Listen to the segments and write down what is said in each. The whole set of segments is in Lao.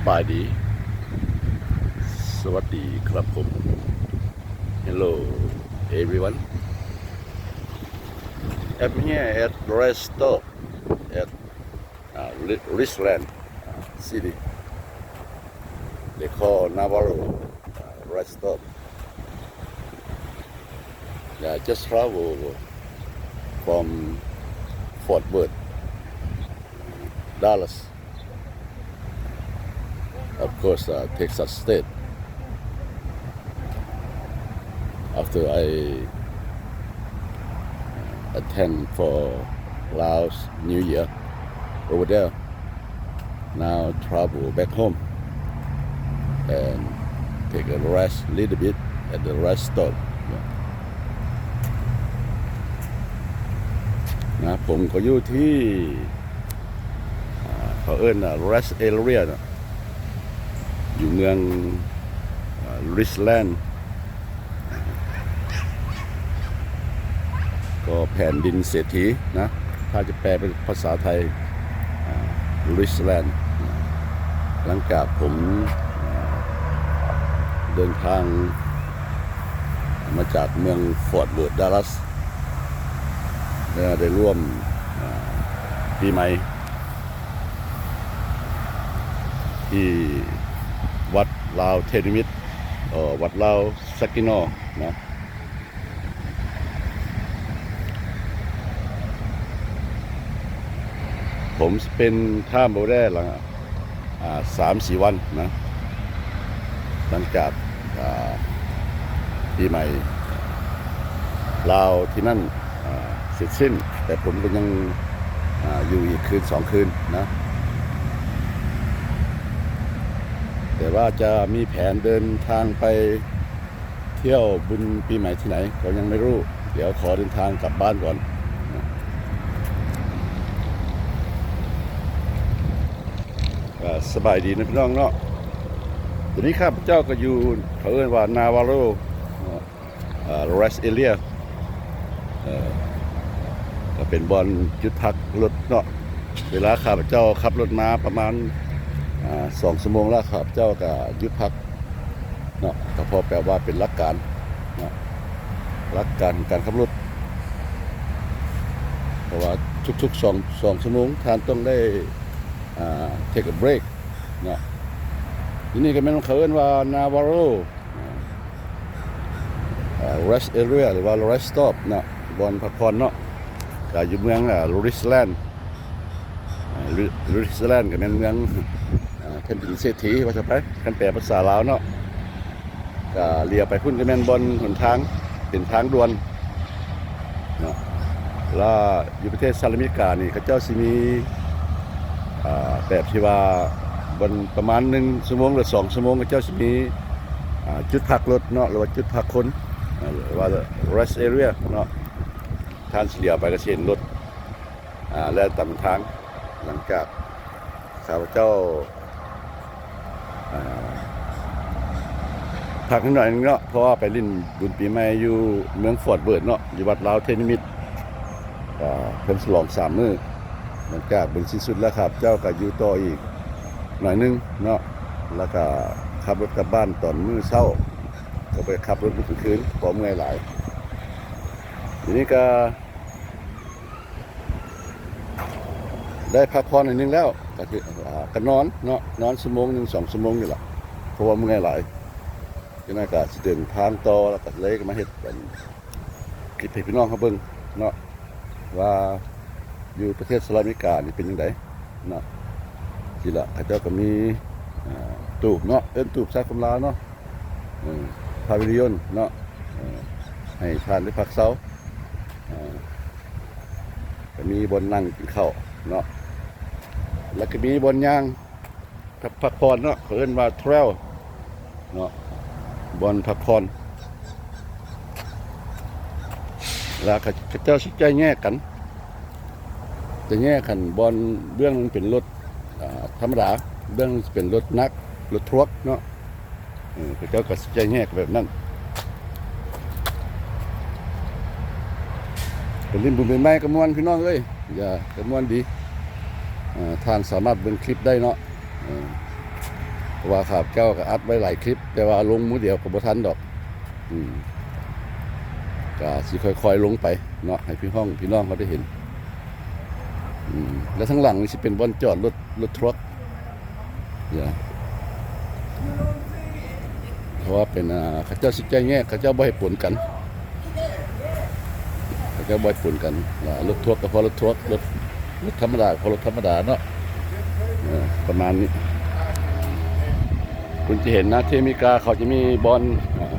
ສະບາຍດີ ສະຫວັດດີຄັບຜົມ. Hello everyone. I'm here at rest stop at, uh, Ri-, Richland, uh, City. They call Navarro, uh, rest stop. Yeah, I just travel from Fort Worth, Dallas. Of course, uh, Texas State. After I attend for Laos New Year over there, now travel back home and take a rest little bit at the rest stop. ນະ ຜົມກໍຢູ່ທີ່ ອ່າ ເຂົາເອີ້ນວ່າ rest area ນະ ຢູ່ເມືອງ ອ່າ Richland ກໍແຜ່ນດິນເສດຖີນະ ຖ້າຈະແປເປັນພາສາໄທ ອ່າ Richland ນະ. ຫຼັງຈາກຜົມ ອ່າ ເດີນທາງມາຈາກເມືອງ Fort Worth Dallas ແລະ ໄດ້ຮ່ວມ ອ່າ ປີໃໝ່ ທີ່ວັດລາວເທນິມິດ ເອີ ວັດລາວ Saginaw ນະ. ຜົມ spend time over there ລະ ອ່າ ສາມສີ່ວັນນະ ຫຼັງຈາກ ອ່າ ປີໃໝ່ລາວທີ່ນັ້ນ ອ່າ ເສັດສິ້ນ ແຕ່ຜົມກໍຍັງ ອ່າ ຢູ່ອີກຄືນສອງຄືນນະ ແຕ່ວ່າຈະມີແຜນເດີນທາງໄປ ທ່ຽວບຸນປີໃໝ່ທີ່ໄຫນກໍຍັງໄມ່ຮູ້ ດຽວຂໍເດີນທາງກັບບ້ານກ່ອນ. ກໍສະບາຍດີນະພີ່ນ້ອງເນາະ, ຕອນນີ້ຂ້າພະເຈົ້າກໍຢູ່ ເຂົາເອີ້ນວ່າ Navarro ເນາະ ເອີ rest area ເອີ ກໍເປັນບ່ອນຈຸດພັກລົດເນາະ. ເວລາຂ້າພະເຈົ້າຂັບລົດມາປະມານ ອ່າ ສອງຊົ່ວໂມງແລ້ວ ຂ້າພະເຈົ້າກໍຢຸດພັກ ເນາະ ກໍພໍແປວ່າເປັນຫຼັກການເນາະ ຫຼັກການຂອງການຂັບລົດ ເພາະວ່າທຸກໆສອງ ສອງຊົ່ວໂມງທ່ານຕ້ອງໄດ້ ອ່າ take a break ເນາະ. ທີ່ນີ້ກໍແມ່ນເຂົາເອີ້ນວ່າ Navarro ອ່າ rest area ຫຼືວ່າ rest stop ເນາະ ບ່ອນພັກຜ່ອນເນາະ ກໍຢູ່ເມືອງ ອ່າ Richland ອ່າ Ri-, Richland ກໍແມ່ນເມືອງ ອ່າ ແຜ່ນດິນເສດຖີວ່າຊະໄປ ຄັນແປພາສາລາວເນາະ. ກະລ້ຽວໄປພຸ້ນກະແມ່ນບ່ອນຫົນທາງ ເປັນທາງດ່ວນເນາະ. ລະຢູ່ປະເທດສະຫະລັດອາເມລິການີ້ ເຂົາເຈົ້າຊິມີ ອ່າ ແບບທີ່ວ່າບ່ອນປະມານໜຶ່ງຊົ່ວໂມງ ຫຼື ສອງຊົ່ວໂມງ ເຂົາເຈົ້າຊິມີ ອ່າ ຈຸດພັກລົດເນາະ ຫຼືວ່າຈຸດພັກຄົນ ອ່າ ຫຼືວ່າ rest area ເນາະ. ທ່ານຊິລ້ຽວໄປກະຊິເຫັນລົດ ອ່າ ແລ່ນຕາມທາງ. ຫຼັງຈາກຂ້າພະເຈົ້າ ອ່າ ພັກໜ້ອຍໜຶ່ງເນາະ ເພາະວ່າໄປຫຼິ້ນບຸນປີໃໝ່ຢູ່ເມືອງຟອດເວີດເນາະ ຢູ່ວັດລາວເທນິມິດ ອ່າ ເພິ່ນສະຫຼອງສາມມື້. ຫຼັງຈາກບຸນສິ້ນສຸດແລ້ວ ຂ້າພະເຈົ້າກະຢູ່ຕໍ່ອີກໜ້ອຍໜຶ່ງເນາະ ລະກະຂັບລົດກັບບ້ານຕອນມື້ເຊົ້າ ກະໄປຂັບລົດມື້ກາງຄືນ ເພາະເມື່ອຍຫຼາຍ. ທີນີ້ກະ ໄດ້ພັກຜ່ອນໜ້ອຍໜຶ່ງແລ້ວ ກະຄື ອ່າ ກະນອນເນາະ ນອນຊົ່ວໂມງໜຶ່ງ ສອງຊົ່ວໂມງນີ້ລະ ເພາະວ່າເມື່ອຍຫຼາຍ. ຈັ່ງນັ້ນກະຊິເດີນທາງຕໍ່ ລະກະເລີຍມາເຮັດອັນຄລິບໃຫ້ພີ່ນ້ອງເຮົາເບິ່ງເນາະ ວ່າຢູ່ປະເທດສະຫະລັດອາເມລິການີ້ເປັນຈັ່ງໃດເນາະ. ຊີ້ລະ ເຂົາເຈົ້າກະມີ ອ່າ ຕູບເນາະ ເອີ້ນຕູບໃນຄວາມລາວເນາະ ເອີ ພາວິລິໂອນເນາະ ເອີ ໃຫ້ທ່ານໄດ້ພັກເຊົາ ເອີ ກະມີບ່ອນນັ່ງກິນເຂົ້າເນາະ ລະກະມີບ່ອນຍ່າງ ພັກ ພັກຜ່ອນເນາະ ເຂົາເອີ້ນວ່າເທຣວເນາະ ບ່ອນພັກຜ່ອນ. ລະເຂົາ ເຂົາເຈົ້າຊິແຈກແຍກກັນ ຈະແຍກກັນ ບ່ອນເບື້ອງໜຶ່ງເປັນລົດ ອ່າ ທຳມະດາ ເບື້ອງໜຶ່ງເປັນລົດໜັກ ລົດທຣວກເນາະ. ເອີ ເຂົາເຈົ້າກະຊິແຈກແຍກແບບນັ້ນ. ໄປຫຼິ້ນບຸນປີໃໝ່ກະມ່ວນພີ່ນ້ອງເອີຍ ກະມ່ວນດີ. ເອີ ທ່ານສາມາດເບິ່ງຄລິບໄດ້ເນາະ ເອີ ເ ເພາະວ່າຂ້າພະເຈົ້າກໍອັດໄວ້ຫຼາຍຄລິບ ແຕ່ວ່າລົງມື້ດຽວກໍບໍ່ທັນດອກ. ອືມ ກໍຊິຄ່ອຍໆລົງໄປເນາະ ໃຫ້ພີ່ນ້ອງ ພີ່ນ້ອງເຮົາໄດ້ເຫັນ. ອືມ ແລະທາງຫຼັງນີ້ຊິເປັນບ່ອນຈອດລົດ ລົດທຣັກ ເພາະວ່າເປັນ ອ່າ ເຂົາເຈົ້າຊິແຈກແຍກ ເຂົາເຈົ້າບໍ່ໃຫ້ປົນກັນ ເຂົາເຈົ້າບໍ່ໃຫ້ປົນກັນ. ອ່າ ລົດທຣັກກໍພໍລົດທຣັກ ລົດ ລົດທຳມະດາກໍພໍລົດທຳມະດາເນາະ. ເອີ ປະມານນີ້ ຄຸນຈະເຫັນນະ ທີ່ອາເມລິກາເຂົາຈະມີບ່ອນ ອ່າ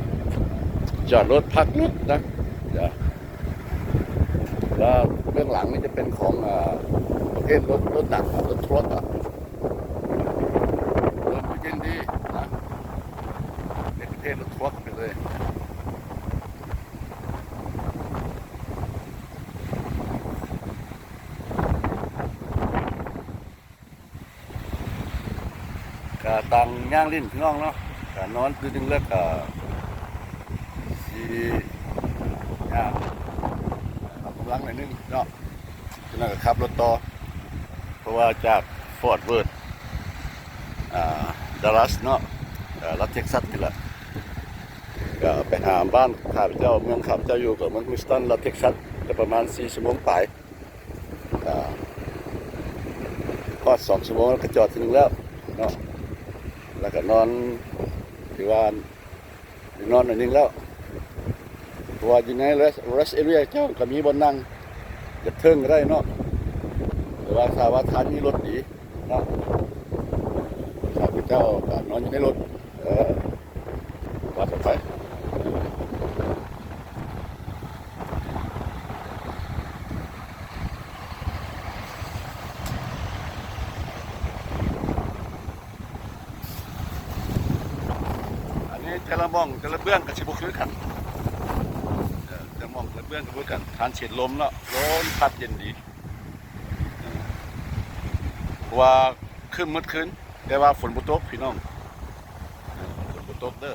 ຈອດລົດ ພັກລົດນະ. ແລ້ວເບື້ອງຫຼັງນີ້ຈະເປັນຂອງ ອ່າ ປະເພດລົດ ລົດໜັກ ລົດທຣັກອະ ລົດເຢັນດີນະ ເປັນປະເພດລົດທຣັກໄປເລີຍ. ກະຕ່າງຍ່າງຫຼິ້ນພີ່ນ້ອງເນາະ ກະນອນຕື່ນໜຶ່ງແລ້ວກະຊິຍ່າງອອກກຳລັງໜ້ອຍໜຶ່ງເນາະ. ຈາກນັ້ນກະຂັບລົດຕໍ່ ເພາະວ່າຈາກຟອດເວີດ ອ່າ ດາລັສເນາະ ກະລັດເທັກຊັສນີ້ແຫຼະ ກະໄປຫາບ້ານຂ້າພະເຈົ້າ ເມືອງຂ້າພະເຈົ້າຢູ່ ກະເມືອງຮີສຕັນ ລັດເທັກຊັສ ກະປະມານສີ່ຊົ່ວໂມງປາຍ. ກະຮອດສອງຊົ່ວໂມງແລ້ວ ກະຈອດເທື່ອໜຶ່ງແລ້ວເນາະ ແລ້ວກະນອນ ຖືວ່ານອນໜ້ອຍໜຶ່ງແລ້ວ ເພາະວ່າຢູ່ໃນເຣສ ເຣສເອເຣຍ ເຈົ້າກະມີບ່ອນນັ່ງ ຈະເທິງກະໄດ້ເນາະ ແຕ່ວ່າຖ້າວ່າທ່ານມີລົດດີເນາະ ຂ້າພະເຈົ້າກະນອນຢູ່ໃນລົດ ເອີ ວ່າກັນໄປ. ອັນນີ້ແຕ່ລະໝ່ອງແຕ່ລະເບື້ອງກະຊິບໍ່ຄືກັນ ເອີ ແຕ່ລະໝ່ອງແຕ່ລະເບື້ອງກະບໍ່ຄືກັນ. ທ່ານເສດລົມເນາະ ລົມພັດເຢັນດີ ເອີ ເພາະວ່າຄຶ້ມໝົດຄືນ ແຕ່ວ່າຝົນບໍ່ຕົກພີ່ນ້ອງ ເອີ ຝົນບໍ່ຕົກເດີ.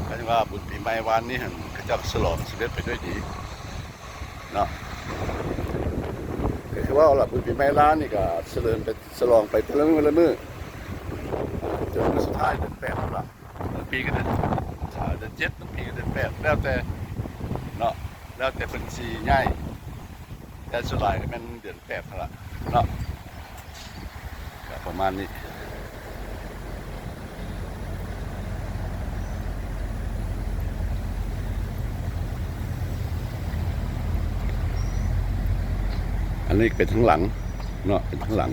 ຄັນວ່າບຸນປີໃໝ່ວານນີ້ຫັ້ນ ເຂົາເຈົ້າສະຫຼອງສຳເລັດໄປດ້ວຍດີເນາະ ກະຄືວ່າລະ ບຸນປີໃໝ່ລາວນີ້ກະສະເຫຼີມໄປ ສະຫຼອງໄປແຕ່ລະມື້ລະມື້ ຈົນມື້ສຸດທ້າຍເດືອນແປດພຸ້ນລະ ບາງປີກະເດືອນ ເດືອນເຈັດ ບາງປີກະເດືອນແປດ ແລ້ວແຕ່ເນາະ ແລ້ວແຕ່ເພິ່ນຊິຍ້າຍ ແຕ່ສ່ວນຫຼາຍກະແມ່ນເດືອນ ແປດຫັ້ນລະເນາະ ກະປະມານນີ້. ອັນນີ້ເປັນທາງຫຼັງເນາະ ເປັນທາງຫຼັງ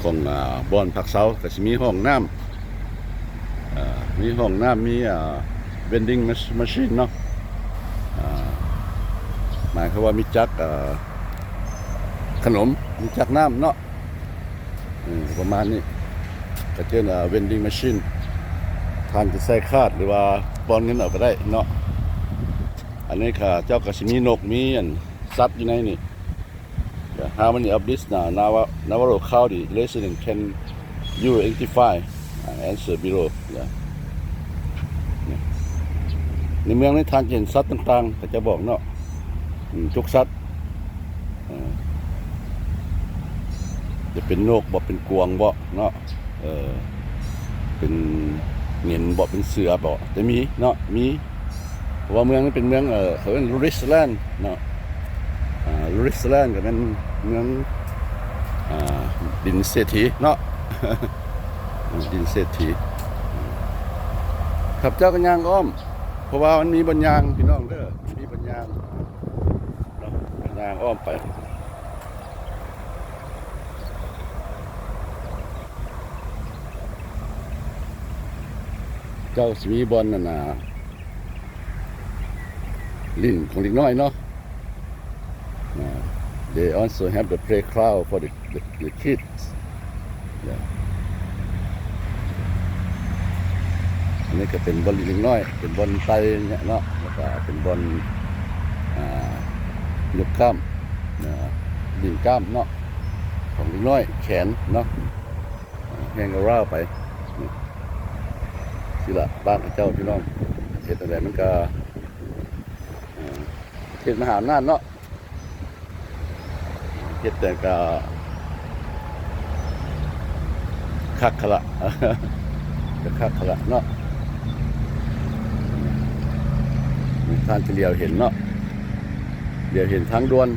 ຂອງ ອ່າ ບ່ອນພັກເຊົາ ກະຊິມີຫ້ອງນ້ຳ ເອີ ມີຫ້ອງນ້ຳ ມີ ອ່າ ເວັນດິງມາຊີນເນາະ ອ່າ ໝາຍຄວາມວ່າມີຈັກ ເອີ ຂະໜົມ ມີຈັກນ້ຳເນາະ ເອີ ປະມານນີ້ ກະເອີ້ນວ່າເວັນດິງມາຊີນ ທ່ານຈະໃສ່ຄາດ ຫຼືວ່າປ່ອນເງິນເອົາກະໄດ້ເນາະ. ອັນນີ້ເຂົາເຈົ້າກະຊິມີນົກ ມີອັນ ສັດຢູ່ໃນນີ້. Yeah, how many of this, uh, Nava-, Navarro County resident can you identify? Uh, answer below. Yeah. ໃນເມືອງນີ້ທ່ານຈະເຫັນສັດຕ່າງໆ ເຂົາຈະບອກເນາະ ອືມ ທຸກສັດ ເອີ ຈະເປັນນົກບໍ ເປັນກວາງບໍເນາະ ເອີ ເປັນເຫງັນບໍ ເປັນເສືອບໍ ແຕ່ມີເນາະ ມີ ເພາະວ່າເມືອງນີ້ເປັນເມືອງ ເອີ ເຂົາເອີ້ນ rich land ເນາະ ອ່າ rich land ກະແມ່ນເມືອງ ອ່າ ດິນເສດຖີເນາະ ດິນເສດຖີ. ຂ້າພະເຈົ້າກະຍ່າງອ້ອມ ເພາະວ່າມັນມີບ່ອນຍ່າງ ພີ່ນ້ອງເດີ ມີບ່ອນຍ່າງເນາະ ກະຍ່າງອ້ອມໄປ. ເຈົ້າຊິມີບ່ອນນັ້ນນະ ຫຼິ້ນຂອງເດັກນ້ອຍເນາະ ອ່າ they also have the playground for the, the, the kids. Yeah. ອັນນີ້ກະເປັນບ່ອນຫຼິ້ນເດັກນ້ອຍ ເປັນບ່ອນໄຕ່ເນາະ ແລ້ວກະເປັນບ່ອນ ອ່າ ຍົກກ້າມ ອ່າ ຫຼິ້ນກ້າມເນາະ ຂອງເດັກນ້ອຍ ແຂນເນາະ ແຮ່ງລາວໄປ ນີ້ ຊິລະ ບ້ານເຂົາເຈົ້າ ພີ່ນ້ອງ ເຮັດແນວໃດມັນກະ ເອີ ເຂດມະຫາອຳນາດເນາະ ເຮັດແຕ່ກະ ຄັກຫັ້ນລະ ກະຄັກຫັ້ນລະເນາະ. ທ່ານຈະຫຼຽວເຫັນເນາະ ຫຼຽວເຫັນທາງດ່ວນ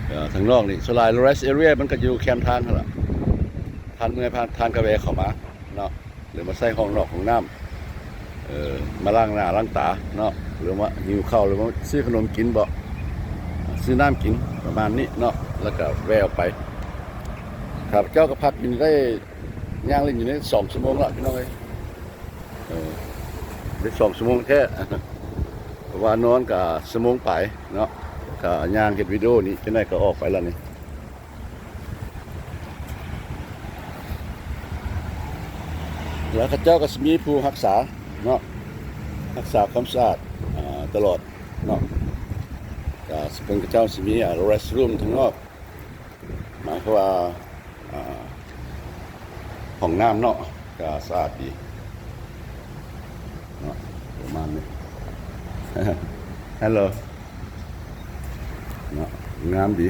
ເອີ ທາງນອກນີ້ ສ່ວນຫຼາຍ rest area ມັນກະຢູ່ແຄມທາງຫັ້ນລະ. ທ່ານເມື່ອຍ ທ່ານກະແວ່ເຂົ້າມາເນາະ ຫຼືມາໃຊ້ຫ້ອງນອກຫ້ອງນ້ຳ ເອີ ມາລ້າງໜ້າລ້າງຕາເນາະ ຫຼືວ່າຫິວເຂົ້າ ຫຼືວ່າຊື້ຂະໜົມກິນບໍ ຊື້ນ້ຳກິນ ປະມານນີ້ເນາະ ແລ້ວກະແວ່ອອກໄປ. ຂ້າພະເຈົ້າກະພັກຢູ່ນີ້ໄດ້ ຍ່າງຫຼິ້ນຢູ່ນີ້ສອງຊົ່ວໂມງລະພີ່ນ້ອງເອີຍ ເອີ ໄດ້ສອງຊົ່ວໂມງແທ້ ເພາະວ່ານອນກະຊົ່ວໂມງປາຍເນາະ ກະຍ່າງເຮັດວິດີໂອນີ້ ຈັກໜ້ອຍກະອອກໄປລະນີ້. ແລ້ວເຂົາເຈົ້າກະຊິມີຜູ້ຮັກສາເນາະ ຮັກສາຄວາມສະອາດ ອາ ຕະຫຼອດເນາະ. ກະເພິ່ນເຂົາເຈົ້າຊິມີ ອາ restroom ທາງນອກ ໝາຍຄວາມວ່າ ອາ ຫ້ອງນ້ຳເນາະ ກະສະອາດດີເນາະ ປະມານນີ້. Hello ເນາະ ງາມດີ.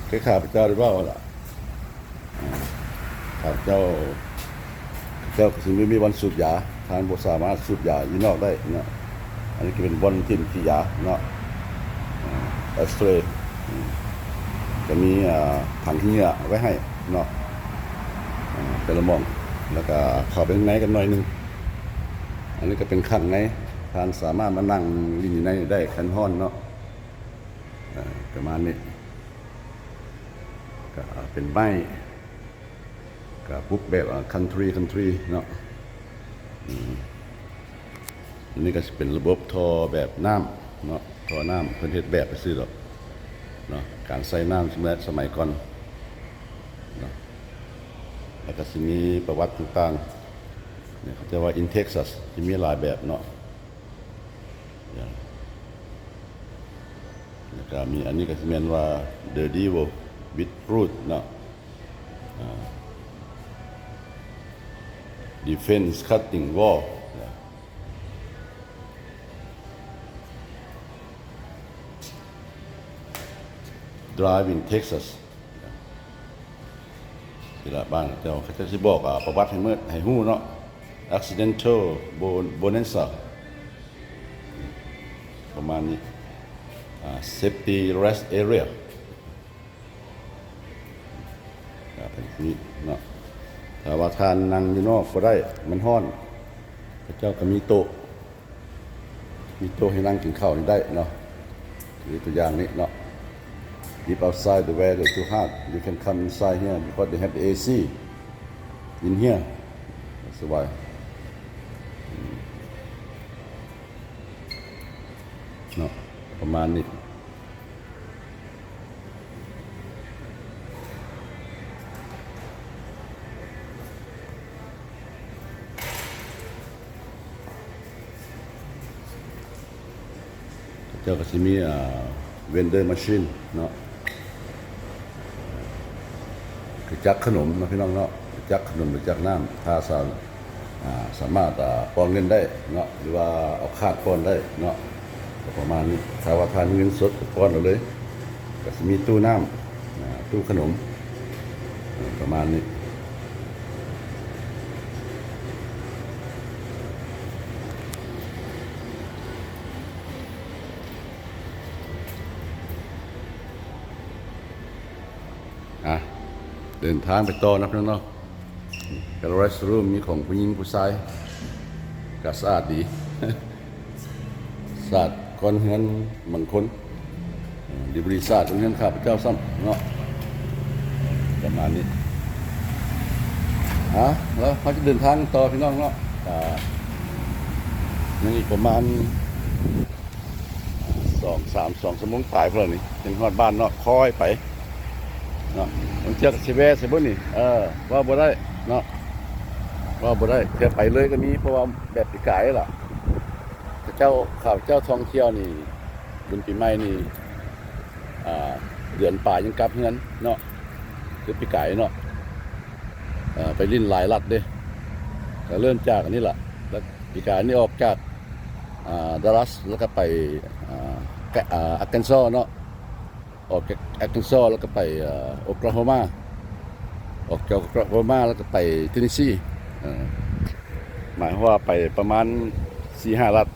ຄືຂ້າພະເຈົ້າໄດ້ເວົ້າລະ ຂ້າພະເຈົ້າ ເຈົ້າກະຊິບໍ່ມີບ່ອນສູບຢາ ທ່ານບໍ່ສາມາດສູບຢາຢູ່ນອກໄດ້ເນາະ. ອັນນີ້ກະເປັນບ່ອນຖິ້ມຂີ້ຢາເນາະ ອາ ashtray ອືມ ກະມີ ອາ ຖັງຂີ້ເຫຍື້ອໄວ້ໃຫ້ເນາະ ອາ ແຕ່ລະໝ່ອງ ແລ້ວກະເຂົ້າໄປຂ້າງໃນກັນໜ້ອຍໜຶ່ງ. ອັນນີ້ກະເປັນຂ້າງໃນ ທ່ານສາມາດມານັ່ງຫຼິ້ນຢູ່ໃນໄດ້ຄັນຮ້ອນເນາະ ອາ ປະມານນີ້. ກະເປັນໄມ້ ກະປຸກແບບ ອາ country country ເນາະ ອືມ. ອັນນີ້ກະຊິເປັນລະບົບທໍ່ແບບນ້ຳເນາະ ທໍ່ນ້ຳ ເພິ່ນເຮັດແບບໄປຊື່ດອກເນາະ ການໃຊ້ນ້ຳສະໄໝກ່ອນເນາະ. ແລ້ວກະຊິມີປະຫວັດຕ່າງໆ ເຂົາເຈົ້າວ່າ in Texas ຊິມີຫຼາຍແບບເນາະ. ແລ້ວກະມີ ອັນນີ້ກະຊິແມ່ນວ່າ The Devil with Fruit ເນາະ ອາ Defense Cutting Wall Drive in Texas. ທີ່ລະບ້ານເຂົາເຈົ້າ ເຂົາເຈົ້າຊິບອກ ອາ ປະຫວັດໃຫ້ໝົດ ໃຫ້ຮູ້ເນາະ Accidental Bo- Bonanza ປະມານນີ້ ອາ Safety Rest Area ອາ ເປັນນີ້ເນາະ. ຖ້າວ່າທ່ານນັ່ງຢູ່ນອກບໍ່ໄດ້ ມັນຮ້ອນ ເຂົາເຈົ້າກະມີໂຕະ ມີໂຕະໃຫ້ນັ່ງກິນເຂົ້ານີ້ໄດ້ເນາະ ຄືຕົວຢ່າງນີ້ເນາະ. If outside the weather too hard, you can come inside here because they have the A C in here. ສະບາຍເນາະ ປະມານນີ້. ເຂົາເຈົ້າກະຊິມີ ອ່າ vendor machine ເນາະ ຄືຈັກຂະໜົມເນາະ ພີ່ນ້ອງເນາະ ຈັກຂະໜົມ ຫຼື ຈັກນ້ຳ ຖ້າສາ ອ່າ ສາມາດ ອ່າ ປ້ອນເງິນໄດ້ເນາະ ຫຼືວ່າເອົາຄາດປ້ອນໄດ້ເນາະ ກະປະມານນີ້. ຖ້າວ່າທ່ານມີເງິນສົດກະປ້ອນເອົາເລີຍ. ກະຊິມີຕູ້ນ້ຳ ອ່າ ຕູ້ຂະໜົມ ປະມານນີ້. ອ່ະ ເດີນທາງໄປຕໍ່ເນາະ ພີ່ນ້ອງເນາະ. ກະ restroom ມີຂອງຜູ້ຍິງຜູ້ຊາຍ ກະສະອາດດີ ສະອາດກວ່າເຮືອນບາງຄົນ ເອີ ດີບໍ່ດີ ສະອາດກວ່າເຮືອນຂ້າພະເຈົ້າຊ້ຳເນາະ ປະມານນີ້. ອ່ະ ແລ້ວເຮົາຈະເດີນທາງຕໍ່ ພີ່ນ້ອງເນາະ ກະຍັງອີກປະມານ ສອງ ສາມ ສອງຊົ່ວໂມງປາຍພຸ້ນລະນີ້ ຈຶ່ງຮອດບ້ານເນາະ ຄ່ອຍໄປເນາະ. ບາງເທື່ອກະຊິແວ່ໃສ່ເບິ່ງນີ້ ເອີ ເວົ້າບໍ່ໄດ້ເນາະ ເວົ້າບໍ່ໄດ້ ເທື່ອໄປເລີຍກະມີ ເພາະວ່າແບບປີກາຍລະ ເຂົາເຈົ້າ ເຂົາເຈົ້າທ່ອງທ່ຽວນີ້ ບຸນປີໃໝ່ນີ້ ອ່າ ເດືອນປາຍຍັງກັບເຮືອນເນາະ ຄືປີກາຍເນາະ ເອີ ໄປຫຼິ້ນຫຼາຍລັດເດ້. ກະເລີ່ມຈາກອັນນີ້ລະ ແລ້ວປີກາຍນີ້ອອກຈາກ ອ່າ Dallas ແລ້ວກະໄປ ອ່າ ກະ ອ່າ Arkansas ເນາະ. ອອກຈາກ Arkansas ແລ້ວກໍໄປ ເອີ Oklahoma ອອກຈາກ Oklahoma ແລ້ວກໍໄປ Tennessee ເອີ ໝາຍຄວາມວ່າໄປປະມານສີ່ຫ້າລັດ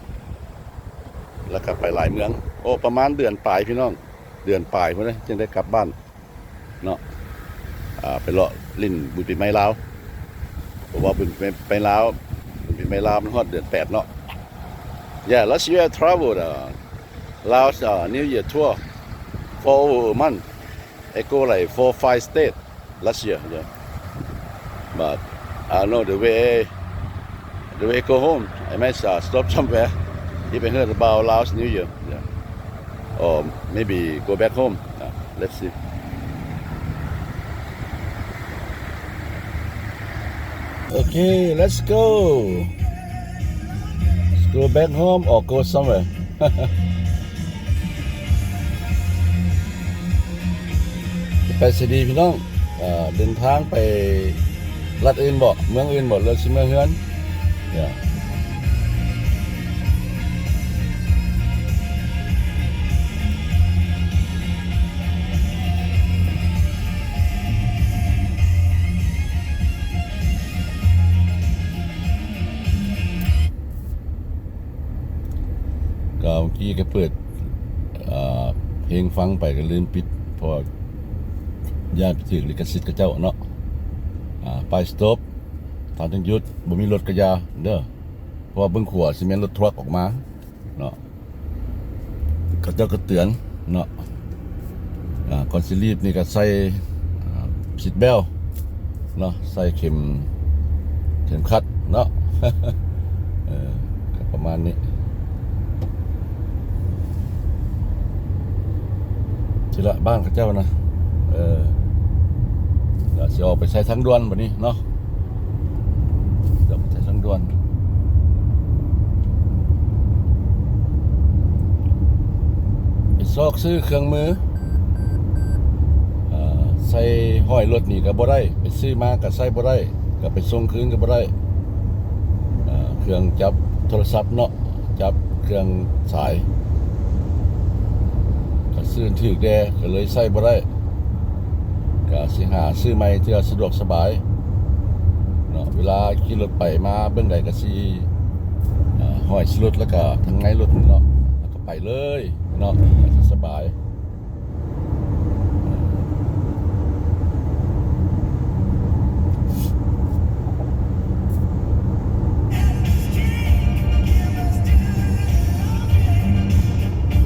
ແລ້ວກໍໄປຫຼາຍເມືອງ. ໂອ້ ປະມານເດືອນປາຍພີ່ນ້ອງ ເດືອນປາຍພຸ້ນເດ້ ຈຶ່ງໄດ້ກັບບ້ານເນາະ ອ່າ ໄປເລາະຫຼິ້ນບຸນປີໃໝ່ລາວ ເພາະວ່າບຸນປີໃໝ່ລາວ ບຸນປີໃໝ່ລາວມັນຮອດເດືອນແປດເນາະ. Yeah, last year I traveled, uh, Laos, uh, New Year tour for over a month. I go, like, four, five state last year, yeah. But I don't know the way, the way go home. I might, uh, stop somewhere if I heard about Laos New Year, yeah. Or maybe go back home. Uh, let's see. Okay, let's go. Let's go back home or go somewhere. ຈະໄປໃສດີພີ່ນ້ອງ? ເອີ ເດີນທາງໄປລັດອື່ນບໍ ເມືອງອື່ນບໍ ຫຼືຊິເມືອເຮືອນ? ກໍເມື່ອກີ້ກໍເປີດ ເອີ ເພງຟັງໄປກໍລືມປິດ ເພາະວ່າຢ້ານໄປຖືກລິຂະສິດເຂົາເຈົ້າເນາະ. ອາ ໄປ stop ທ່ານຈຶ່ງຢຸດ ບໍ່ມີລົດກໍຢ່າເດີ ເພາະວ່າເບື້ອງຂວາຊິແມ່ນລົດທຣັກອອກມາເນາະ. ເຂົາເຈົ້າກໍເຕືອນເນາະ ອາ ກ່ອນຊິລີບນີ້ກໍໃສ່ ອາ seat belt ເນາະ ໃສ່ເຂັມ ເຂັມຂັດເນາະ ເອີ ກໍປະມານນີ້. ຊິລະບ້ານເຂົາເຈົ້ານະ ເອີ ແລ້ວຊິອອກໄປໃສ່ທາງດ່ວນບັດນີ້ເນາະ. ດອກໄມ້ທາງດ່ວນ ໄປຊອກຊື້ເຄື່ອງມື ເອີ ໃສ່ຫ້ອຍລົດນີ້ກໍບໍ່ໄດ້ ໄປຊື້ມາກໍໃຊ້ບໍ່ໄດ້ ກໍໄປສົ່ງຄືນກໍບໍ່ໄດ້ ເອີ ເຄື່ອງຈັບໂທລະສັບເນາະ ຈັບເຄື່ອງສາຍ ກໍຊື້ຖືກແດ່ ກໍເລີຍໃຊ້ບໍ່ໄດ້. ກະຊິຫາຊື້ໃໝ່ເທື່ອສະດວກສະບາຍເນາະ ເວລາຂີ່ລົດໄປມາເບື້ອງໃດກະຊິ ເອີ ຫ້ອຍໃສ່ລົດ ແລ້ວກະທາງໃນລົດເນາະ ແລ້ວກະໄປເລີຍເນາະ ກະຊິສະບາຍ.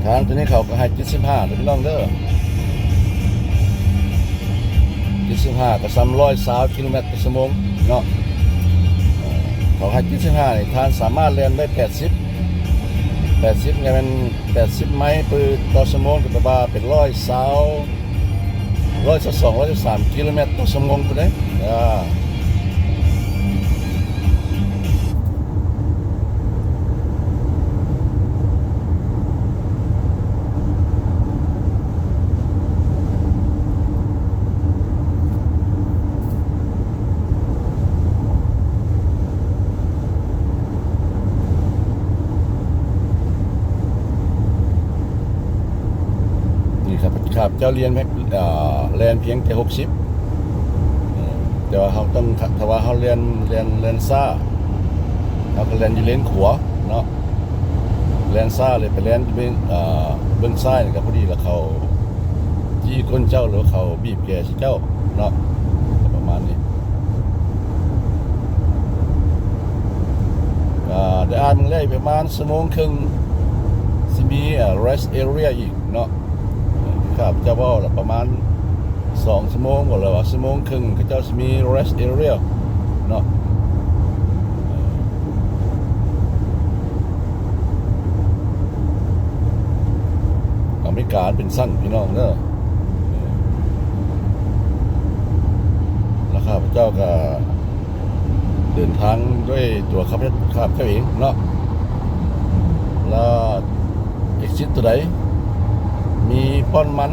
ທາງໂຕນີ້ເຂົາກໍໃຫ້ເຈັດສິບຫ້າເດີພີ່ນ້ອງເດີ ເຈັດສິບຫ້າກໍສ່ຳຮ້ອຍຊາວກິໂລແມັດຕໍ່ຊົ່ວໂມງເນາະ. ເອີ ເຂົາໃຫ້ເຈັດສິບຫ້ານີ້ ທ່ານສາມາດແລ່ນໄດ້ແປດສິບ ແປດສິບກໍແມ່ນແປດສິບໄມເປີຕໍ່ຊົ່ວໂມງ ກໍແປວ່າເປັນຮ້ອຍຊາວ ຮ້ອຍຊາວສອງ ຮ້ອຍຊາວສາມກິໂລແມັດຕໍ່ຊົ່ວໂມງພຸ້ນເດ້. ອາ ນີ້ຄັບ ຄັບເຈົ້າລຽນ ເອີ ແລ່ນພຽງແຕ່ຫົກສິບ ເອີ ແຕ່ວ່າເຮົາຕ້ອງ ຖ້າວ່າເຮົາແລ່ນ ແລ່ນ ແລ່ນຊ້າ ເຮົາກໍແລ່ນຢູ່ເລນຂວາເນາະ ແລ່ນຊ້າເລີຍໄປແລ່ນເບິ່ງ ເອີ ເບິ່ງຊ້າຍນີ້ກໍພໍດີລະ ເຂົາຈີ້ກົ້ນເຈົ້າ ຫຼືວ່າເຂົາບີບແກໃສ່ເຈົ້າເນາະ ປະມານນີ້. ກໍໄດ້ອ່ານເບິ່ງແລ້ວ ອີກປະມານຊົ່ວໂມງເຄິ່ງ ຊິມີ ເອີ rest area ອີກເນາະ ຂ້າພະເຈົ້າເວົ້າລະປະມານ ສອງຊົ່ວໂມງບໍ ຫຼືວ່າຊົ່ວໂມງເຄິ່ງ ເຂົາເຈົ້າຊິມີ rest area ເນາະ. ອາເມລິກາເປັນຊັ້ນພີ່ນ້ອງເດີ ລະຂ້າພະເຈົ້າກະເດີນທາງດ້ວຍຕົວຂ້າພະເຈົ້າເອງເນາະ ລະ exit ໂຕໃດ ມີປ້ອມນ້ຳມັນ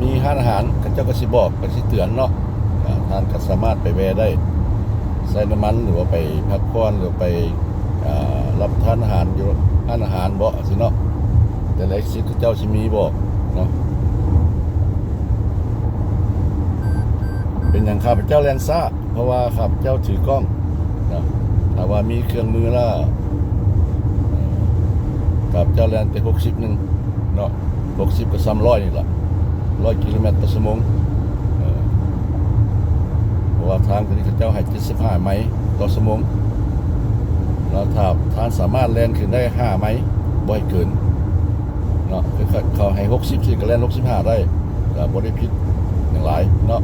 ມີຮ້ານອາຫານ ເຂົາເຈົ້າກໍຊິບອກ ກໍຊິເຕືອນເນາະ ອາ ທ່ານກໍສາມາດໄປແວ່ໄດ້ ໃສ່ນ້ຳມັນ ຫຼືວ່າໄປພັກຜ່ອນ ຫຼືໄປ ອາ ຮັບປະທານອາຫານຢູ່ຮ້ານອາຫານເບາະ ຊີ້ເນາະ ແຕ່ລະ exit ເຂົາເຈົ້າຊິມີບອກເນາະ. ເປັນຫຍັງຂ້າພະເຈົ້າແລ່ນຊ້າ? ເພາະວ່າຂ້າພະເຈົ້າຖືກ້ອງເນາະ. ຖ້າວ່າມີເຄື່ອງມືແລ້ວ ເອີ ຂ້າພະເຈົ້າແລ່ນແຕ່ຫົກສິບໜຶ່ງເນາະ, ຫົກສິບກໍສ່ຳຮ້ອຍນີ້ລະ, ຮ້ອຍກິໂລແມັດຕໍ່ຊົ່ວໂມງ. ເອີ ເພາະວ່າທາງຕົວນີ້ເຂົາເຈົ້າໃຫ້ເຈັດສິບຫ້າໄມຕໍ່ຊົ່ວໂມງ, ແລ້ວຖ້າທ່ານສາມາດແລ່ນຂຶ້ນໄດ້ຫ້າໄມ, ບໍ່ໃຫ້ເກີນ ເນາະ, ຄືເຂົາໃຫ້ຫົກສິບຊີ້ ກໍແລ່ນຫົກສິບຫ້າໄດ້ ກໍບໍ່ໄດ້ຜິດຫຍັງຫຼາຍເນາະ.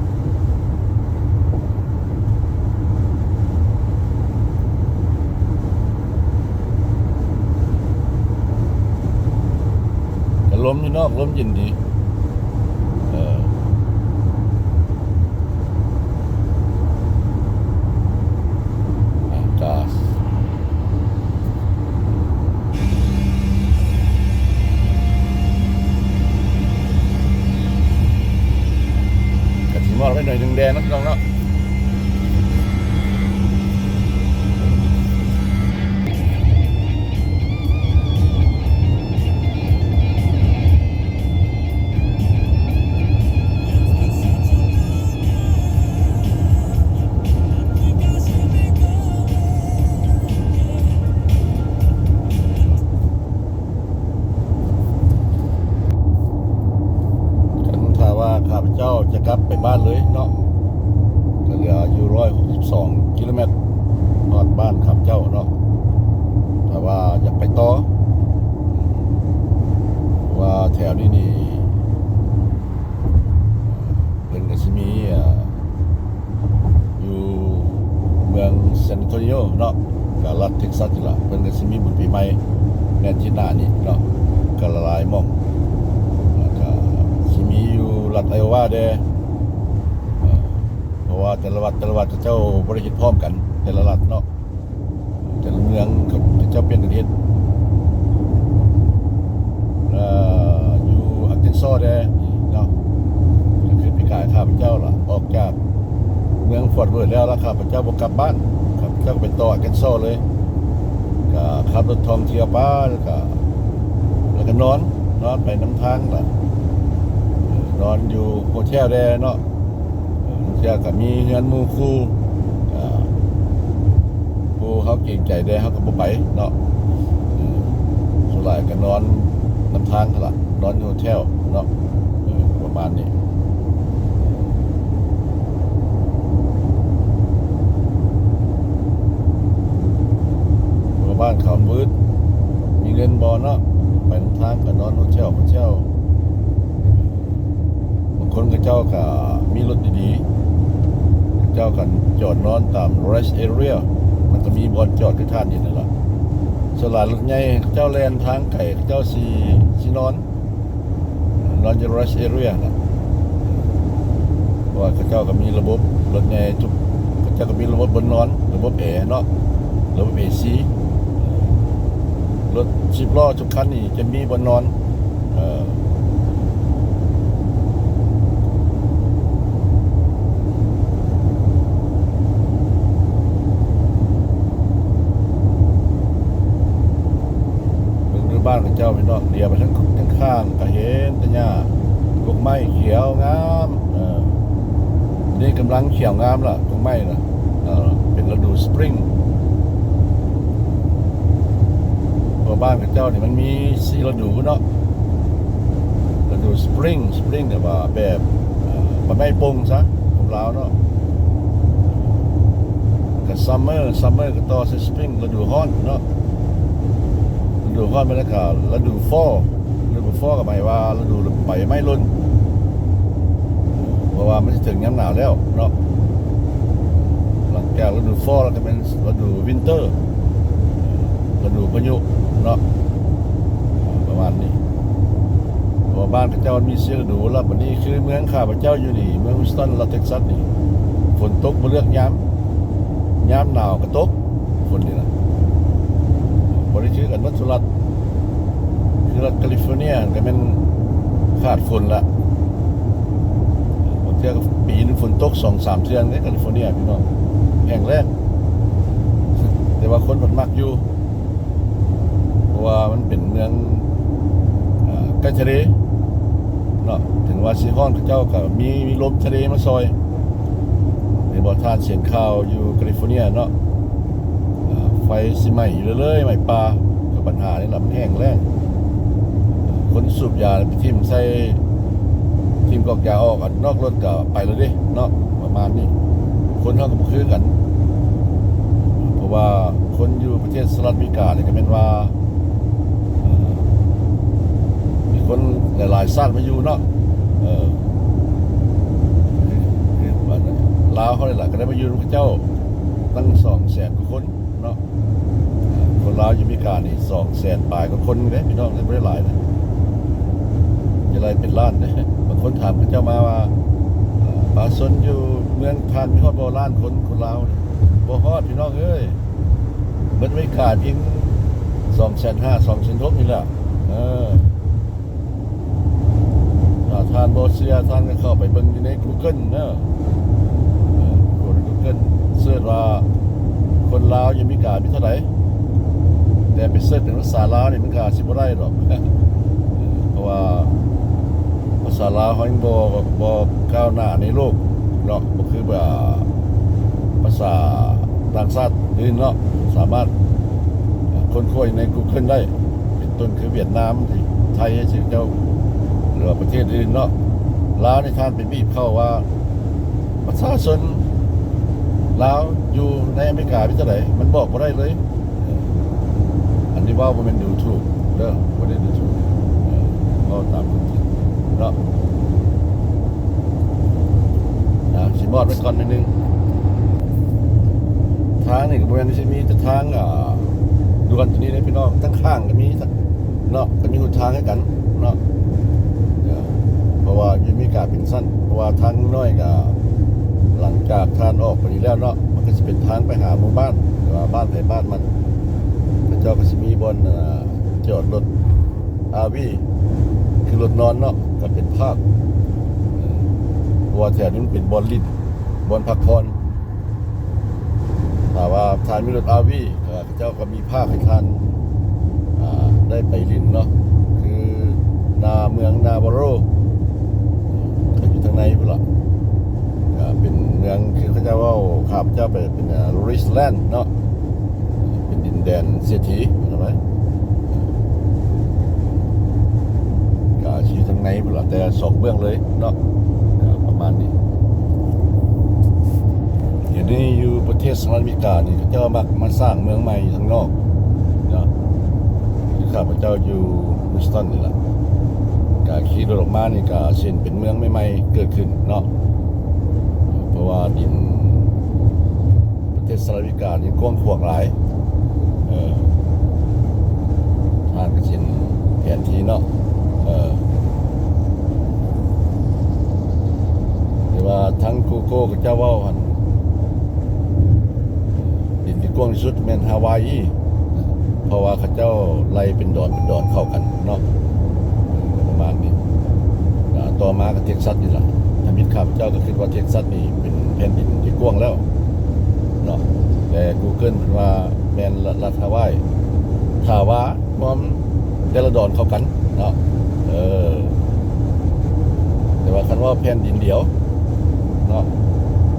ກໍລົມຢູ່ນອກ ລົມເຢັນດີ. ເອີ ອາກາດ ກະຊິມອດໄວ້ໜ້ອຍໜຶ່ງແດ່ເນາະ ພີ່ນ້ອງເນາະ. ຄັນຖ້າວ່າຂ້າພະເຈົ້າຈະກັບໄປບ້ານເລີຍເນາະ ກໍເຫຼືອຢູ່ຮ້ອຍຫົກສິບສອງກິໂລແມັດ ຮອດບ້ານຂ້າພະເຈົ້າເນາະ. ຖ້າວ່າຢາກໄປຕໍ່ ເພາະວ່າແຖວນີ້ນີ້ ເພິ່ນກໍຊິມີ ເອີ ຢູ່ເມືອງ San Antonio ເນາະ, ກໍລັດ Texas ນີ້ລະ, ເພິ່ນກໍຊິມີບຸນປີໃໝ່ໃນອາທິດໜ້ານີ້ເນາະ, ກໍຫຼາຍໆໝ່ອງ. ແລ້ວກໍຊິມີຢູ່ລັດ Iowa ແດ່ ເອີ ເພາະວ່າແຕ່ລະວັດ ແຕ່ລະວັດເຂົາເຈົ້າບໍ່ໄດ້ເຮັດພ້ອມກັນ ແຕ່ລະລັດເນາະ. ແຕ່ລະເມືອງເຂົາເຈົ້າປ່ຽນກັນເຮັດ ແລ້ວຢູ່ Arkansas ແດ່ເນາະ. ກໍຄືປີກາຍຂ້າພະເຈົ້າລະ ອອກຈາກເມືອງ Fort Worth ແລ້ວ ແລ້ວຂ້າພະເຈົ້າບໍ່ກັບບ້ານ, ຂ້າພະເຈົ້າກໍໄປຕໍ່ Arkansas ເລີຍ, ກໍຂັບລົດທ່ອງທ່ຽວໄປ ແລ້ວກໍ ແລ້ວກໍນອນ ນອນໄປນຳທາງລະ ນອນຢູ່ໂຮເທວແດ່ເນາະ. ເອີ ບາງເທື່ອກໍມີເຮືອນໝູ່ຄູ່ ເອີ ຜູ້ເຮົາເກງໃຈແດ່ ເຮົາກໍບໍ່ໄປເນາະ. ເອີ ສ່ວນຫຼາຍກໍນອນນຳທາງຫັ້ນລະ, ນອນຢູ່ໂຮເທວເນາະ. ເອີ ປະມານນີ້ ເພາະວ່າບ້ານເຂົາມັນວືດ ມີເງິນບໍ່ເນາະ, ໄປນຳທາງກໍນອນໂຮເທວ ໂຮເທວ. ບາງຄົນເຂົາເຈົ້າກໍມີລົດດີໆ ເຂົາເຈົ້າກໍຈອດນອນຕາມ rest area, ມັນກໍມີບ່ອນຈອດຄືທ່ານເຫັນນັ້ນລະ. ສ່ວນຫຼາຍລົດໃຫຍ່ເຂົາເຈົ້າແລ່ນທາງໄກ ເຂົາເຈົ້າຊິ ຊິນອນ ນອນຢູ່ rest area ນະ, ເພາະວ່າເຂົາເຈົ້າກໍມີລະບົບ ລົດໃຫຍ່ທຸກ ເຂົາເຈົ້າກໍມີລະບົບບ່ອນນອນ ລະບົບແອເນາະ ລະບົບເອຊີ. ລົດສິບລໍ້ທຸກຄັນນີ້ຈະມີບ່ອນນອນ. ເອີ ເບິ່ງດູບ້ານເຂົາເຈົ້າພີ່ນ້ອງ, ຫຼຽວໄປທາງ ທາງຂ້າງກໍເຫັນແຕ່ຫຍ້າ ກົກໄມ້ຂຽວງາມ. ເອີ ນີ້ກຳລັງຂຽວງາມລະ ກົກໄມ້ນະ. ເອີ ເປັນລະດູ spring. ເພາະບ້ານເຂົາເຈົ້ານີ້ມັນມີສີ່ລະດູເນາະ, ລະດູ spring, spring ແບບວ່າແບບ ເອີ ໃບໄມ້ປົ່ງຊະ ຂອງລາວເນາະ, ແລ້ວກໍ summer, summer ກໍຕໍ່ໃສ່ spring ລະດູຮ້ອນເນາະ. ລະດູຮ້ອນມາແລ້ວກໍລະດູ fall, ລະດູ fall ກໍໝາຍວ່າລະດູໃບໄມ້ຫຼົ່ນ ເພາະວ່າມັນຊິເຖິງຍາມໜາວແລ້ວເນາະ. ຫຼັງຈາກລະດູ fall ແລ້ວກໍແມ່ນລະດູ winter, ລະດູພາຍຸເນາະ ປະມານນີ້. ເພາະວ່າບ້ານເຂົາເຈົ້າມັນມີສີ່ລະດູ ແລ້ວບັດນີ້ຄືເມືອງຂ້າພະເຈົ້າຢູ່ນີ້ ເມືອງ Houston ລັດ Texas ນີ້ ຝົນຕົກບໍ່ເລືອກຍາມ, ຍາມໜາວກໍຕົກ ຝົນນີ້ນະ ບໍ່ໄດ້ຄືກັນໝົດທຸລັດ. ຄືລັດ California ກໍແມ່ນຂາດຝົນລະ, ບາງເທື່ອກໍປີໜຶ່ງຝົນຕົກສອງສາມເທື່ອໃນ California ພີ່ນ້ອງ, ແຫ້ງແລ້ງ. ແຕ່ວ່າຄົນເພິ່ນມັກຢູ່ ເພາະວ່າມັນເປັນເມືອງ ເອີ ໃກ້ທະເລເນາະ, ເຖິງວ່າຊິຮ້ອນ ເຂົາເຈົ້າກໍມີ ມີລົມທະເລມາຊ່ອຍ. ວ່າທ່ານເຫັນຂ່າວຢູ່ກາລິຟໍເນຍເນາະ ເອີ ໄຟຊິໄໝ້ຢູ່ເລື້ອຍໆ ໄໝ້ປ່າ ກໍບັນຫານີ້ລະ ມັນແຫ້ງແລ້ງ ຄົນທີ່ສູບຢາໄປຖິ້ມໃສ່ ຖິ້ມກອກຢາອອກ ອອກນອກລົດກໍໄປແລ້ວເດ້ເນາະ ປະມານນີ້ ຄົນເຮົາກໍບໍ່ຄືກັນ ເພາະວ່າຄົນຢູ່ປະເທດສະຫະລັດອາເມລິການີ້ກໍແມ່ນວ່າ ເອີ ມີຄົນຫຼາຍໆຊາດມາຢູ່ເນາະ ເອີ ຄື ຄືລາວເຮົານີ້ລະ ກໍໄດ້ມາຢູ່ນຳເຂົາເຈົ້າຕັ້ງສອງແສນກວ່າຄົນເນາະ ເອີ ຄົນລາວຢູ່ອາເມລິການີ້ສອງແສນປາຍກວ່າຄົນເດ້ພີ່ນ້ອງ ບໍ່ໄດ້ຫຼາຍນະ ຈະໄດ້ເປັນລ້ານເດ້ ບາງຄົນຖາມເຂົາເຈົ້າມາວ່າ ເອີ ປະຊາຊົນຢູ່ເມືອງທ່ານມີຮອດບໍ່ລ້ານຄົນ ຄົນລາວນີ້ ບໍ່ຮອດພີ່ນ້ອງເອີຍ ເບິດອາເມລິກາພຽງສອງແສນຫ້າ ສອງແສນຫົກນີ້ແຫຼະ ເອີ ຖ້າທ່ານບໍ່ເຊື່ອ ທ່ານກໍເຂົ້າໄປເບິ່ງຢູ່ໃນກູເກີນເດີ ເອີ ເປີດກູເກີນ ເສີດວ່າຄົນລາວຢູ່ອາເມລິກາມີເທົ່າໃດ ແຕ່ໄປເສີດເປັນພາສາລາວນີ້ ມັນກໍອາດຊິບໍ່ໄດ້ດອກ ເພາະວ່າພາສາລາວເຮົາຍັງບໍ່ ບໍ່ກ້າວໜ້າໃນໂລກເນາະ ຄືແບບພາສາຕ່າງຊາດອື່ນເນາະ ສາມາດຄົ້ນຄວ້າຢູ່ໃນກູເກີນໄດ້ ເປັນຕົ້ນຄືຫວຽດນາມ ໄທ ຊິເຈົ້າ ຫຼືວ່າປະເທດອື່ນເນາະ ລາວນີ້ທ່ານໄປບີບເຂົາວ່າ ປະຊາຊົນລາວຢູ່ໃນອາເມລິກາມີເທົ່າໃດ ມັນບອກບໍ່ໄດ້ເລີຍ. ເອີ ອັນນີ້ເວົ້າບໍ່ແມ່ນດູຖູກເດີ ບໍ່ໄດ້ດູຖູກ ເອີ ເວົ້າຕາມຄວາມຈິງເນາະ ນະ ຊິມອດໄວ້ກ່ອນໜ້ອຍໜຶ່ງ ທາງນີ້ກໍບໍ່ແມ່ນຊິມີແຕ່ທາງ ອ່າ ດ່ວນຕົວນີ້ເດ້ພີ່ນ້ອງ ທາງຂ້າງກໍມີ ເນາະ ກໍມີຫົນທາງໃຫ້ກັນເນາະ ເອີ ເພາະວ່າຢູ່ອາເມລິກາເປັນຊັ້ນ ເພາະວ່າທາງນ້ອຍກໍ ຫຼັງຈາກທ່ານອອກໄປນີ້ແລ້ວເນາະ ມັນກໍຊິເປັນທາງໄປຫາໝູ່ບ້ານ ຫຼືວ່າບ້ານໃຜບ້ານມັນ ເຂົາເຈົ້າກໍຊິມີບ່ອນ ເອີ ຈອດລົດ ອາຣ໌ວີ ຄືລົດນອນເນາະ ກໍເປັນພາກ ເອີ ເພາະວ່າແຖວນີ້ມັນເປັນບ່ອນຫຼິ້ນ ບ່ອນພັກຜ່ອນ ຖ້າວ່າທ່ານມີລົດ ອາຣ໌ວີ ເຂົາເຈົ້າກໍມີພາກໃຫ້ທ່ານ ອ່າ ໄດ້ໄປຫຼິ້ນເນາະ ຄືນາເມືອງນາວາໂຣ ກໍຢູ່ທາງໃນພຸ້ນລະ ກໍເປັນເມືອງ ຄືເຂົາເຈົ້າເວົ້າ ຂ້າພະເຈົ້າໄປເປັນ ອ່າ rich land ເນາະ ເປັນດິນແດນເສດຖີ ວ່າຊັ້ນໄປ ກໍຊິຢູ່ທາງໃນພຸ້ນລະ ແຕ່ສອງເບື້ອງເລີຍເນາະ ກໍປະມານນີ້. ດຽວນີ້ຢູ່ປະເທດສະຫະລັດອາເມລິການີ້ ເຂົາເຈົ້າມັກມາສ້າງເມືອງໃໝ່ຢູ່ທາງນອກເນາະ ຄືຂ້າພະເຈົ້າຢູ່ Houston ນີ້ລະ ກະຂີ່ລົດອອກມານີ້ກະເຫັນເປັນເມືອງໃໝ່ໆເກີດຂຶ້ນເນາະ ເພາະວ່າດິນປະເທດສະຫະລັດອາເມລິການີ້ກວ້າງຂວາງຫຼາຍ ເອີ ທ່ານກໍເຫັນແຜນທີ່ເນາະ ເອີ ແຕ່ວ່າທາງ Google ເຂົາເຈົ້າເວົ້າຫັ້ນ ດິນທີ່ກວ້າງທີ່ສຸດແມ່ນຮາວາຍອີ ເພາະວ່າເຂົາເຈົ້າໄລ່ເປັນດອນເປັນດອນເຂົ້າກັນເນາະ ປະມານນີ້ ອ່າ ຕໍ່ມາກໍເທັກຊັສນີ້ລະ ທຳອິດຂ້າພະເຈົ້າກໍຄິດວ່າເທັກຊັສນີ້ເປັນແຜ່ນດິນທີ່ກວ້າງແລ້ວເນາະ ແຕ່ Google ເພິ່ນວ່າແມ່ນລັດ ລັດຮາວາຍ ຖ້າວ່າ ຮວມແຕ່ລະດອນເຂົ້າກັນເນາະ ເອີ ແຕ່ວ່າຄັນວ່າແຜ່ນດິນດຽວເນາະ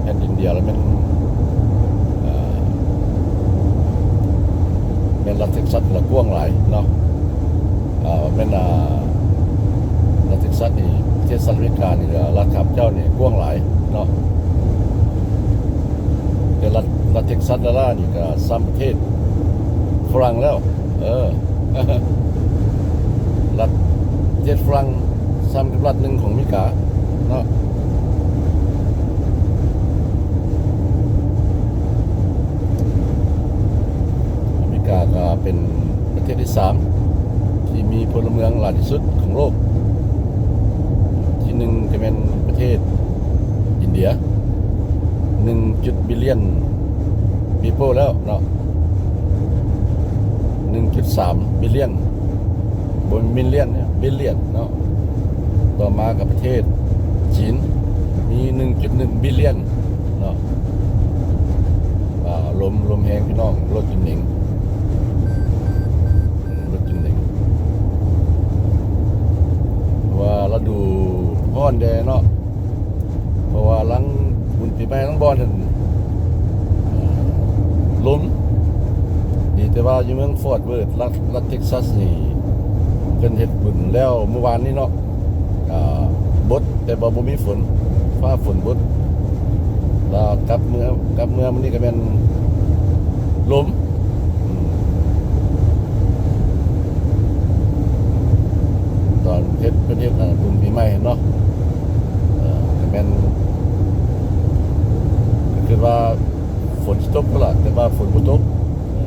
ແຜ່ນດິນດຽວລະແມ່ນ ເອີ ແມ່ນລັດເທັກຊັສລະກວ້າງຫຼາຍເນາະ ເອີ ແມ່ນ ອ່າ ລັດເທັກຊັສນີ້ ປະເທດສະຫະລັດອາເມລິການີ້ ລັດຂ້າພະເຈົ້ານີ້ກວ້າງຫຼາຍເນາະ ແຕ່ລັດ ລັດເທັກຊັສລະລະນີ້ກໍສ່ຳປະເທດຝຣັ່ງແລ້ວ ເອີ ລັດ ປະເທດຝຣັ່ງສ່ຳກັບລັດໜຶ່ງຂອງອາເມລິກາເນາະ ອາເມລິກາກໍເປັນປະເທດທີສາມທີ່ມີພົນລະເມືອງຫຼາຍທີ່ສຸດຂອງໂລກ ທີໜຶ່ງກໍແມ່ນປະເທດອິນເດຍ ໜຶ່ງຈຸດບິລຽນ ປີໂປ້ແລ້ວເນາະ ໜຶ່ງຈຸດສາມບິລຽນ ບໍ່ແມ່ນມິລລຽນເນາະ ບິລລຽນເນາະ ຕໍ່ມາກໍປະເທດຈີນ ມີໜຶ່ງຈຸດໜຶ່ງບິລລຽນເນາະ ອ່າ ລົມ ລົມແຮງພີ່ນ້ອງ ລົດກິນເໜັງ ລົດກິນເໜັງ ເພາະວ່າລະດູຮ້ອນແດ່ເນາະ ເພາະວ່າຫຼັງບຸນປີ ແມ່ນລາງບ່ອນຫັ້ນ ເອີ່ ລົມ ດີແຕ່ວ່າຢູ່ເມືອງຟອດເວີດ ລັດ ລັດເທັກຊັສນີ້ ເພິ່ນເຮັດບຸນແລ້ວມື້ວານນີ້ເນາະ ກະບົດ ແຕ່ວ່າບໍ່ມີຝົນ ຟ້າຝົນບົດ ແລ້ວກັບເມືອ ກັບເມືອມື້ນີ້ກະແມ່ນລົມ ອືມ ຕອນເຮັດ ເພິ່ນເຮັດ ອາ ບຸນປີໃໝ່ຫັ້ນເນາະ ເອີ ກະແມ່ນ ກະຄິດວ່າຝົນຊິຕົກພຸ້ນລະ ແຕ່ວ່າຝົນບໍ່ຕົກ ເອີ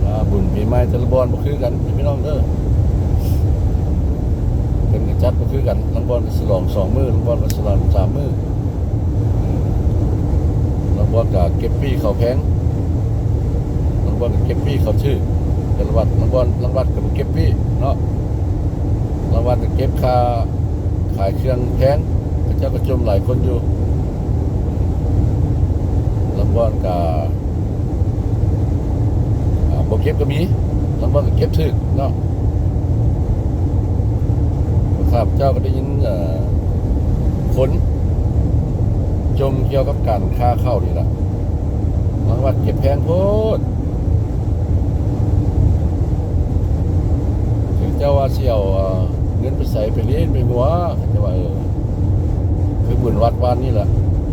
ອາ ບຸນປີໃໝ່ແຕ່ລະບ່ອນບໍ່ຄືກັນ ພີ່ນ້ອງເດີ ເພິ່ນກະຈັດບໍ່ຄືກັນ ລາງບ່ອນກະສະຫຼອງສອງມື້ ລາງບ່ອນກະສະຫຼອງສາມມື້ ລາງບ່ອນກະເກັບປີ້ເຂົ້າແພງ ລາງບ່ອນກະເກັບປີ້ເຂົ້າຖືກ ແຕ່ລະວັດ ລາງບ່ອນ ລາງວັດກະບໍ່ເກັບປີ້ເນາະ ລາງວັດກະເກັບຄ່າຂາຍເຄື່ອງແພງ ເຂົາເຈົ້າກະຈົ່ມຫຼາຍຄົນຢູ່ ລາງບ່ອນກະ ອາ ບໍ່ເກັບກະມີ ລາງບ່ອນກະເກັບຖືກເນາະ ຂ້າພະເຈົ້າກະໄດ້ຍິນ ເອີ ຄົນຈົ່ມກ່ຽວກັບການຄ່າເຂົ້ານີ້ລະ ລາງວັດເກັບແພງໂພດ ເຂົາເຈົ້າວ່າຊິເອົາ ເອີ ເງິນໄປໃສ ໄປຫຼິ້ນໄປຫົວ ເຂົາເຈົ້າວ່າ ເອີ ຄືບຸນວັດວານນີ້ລະ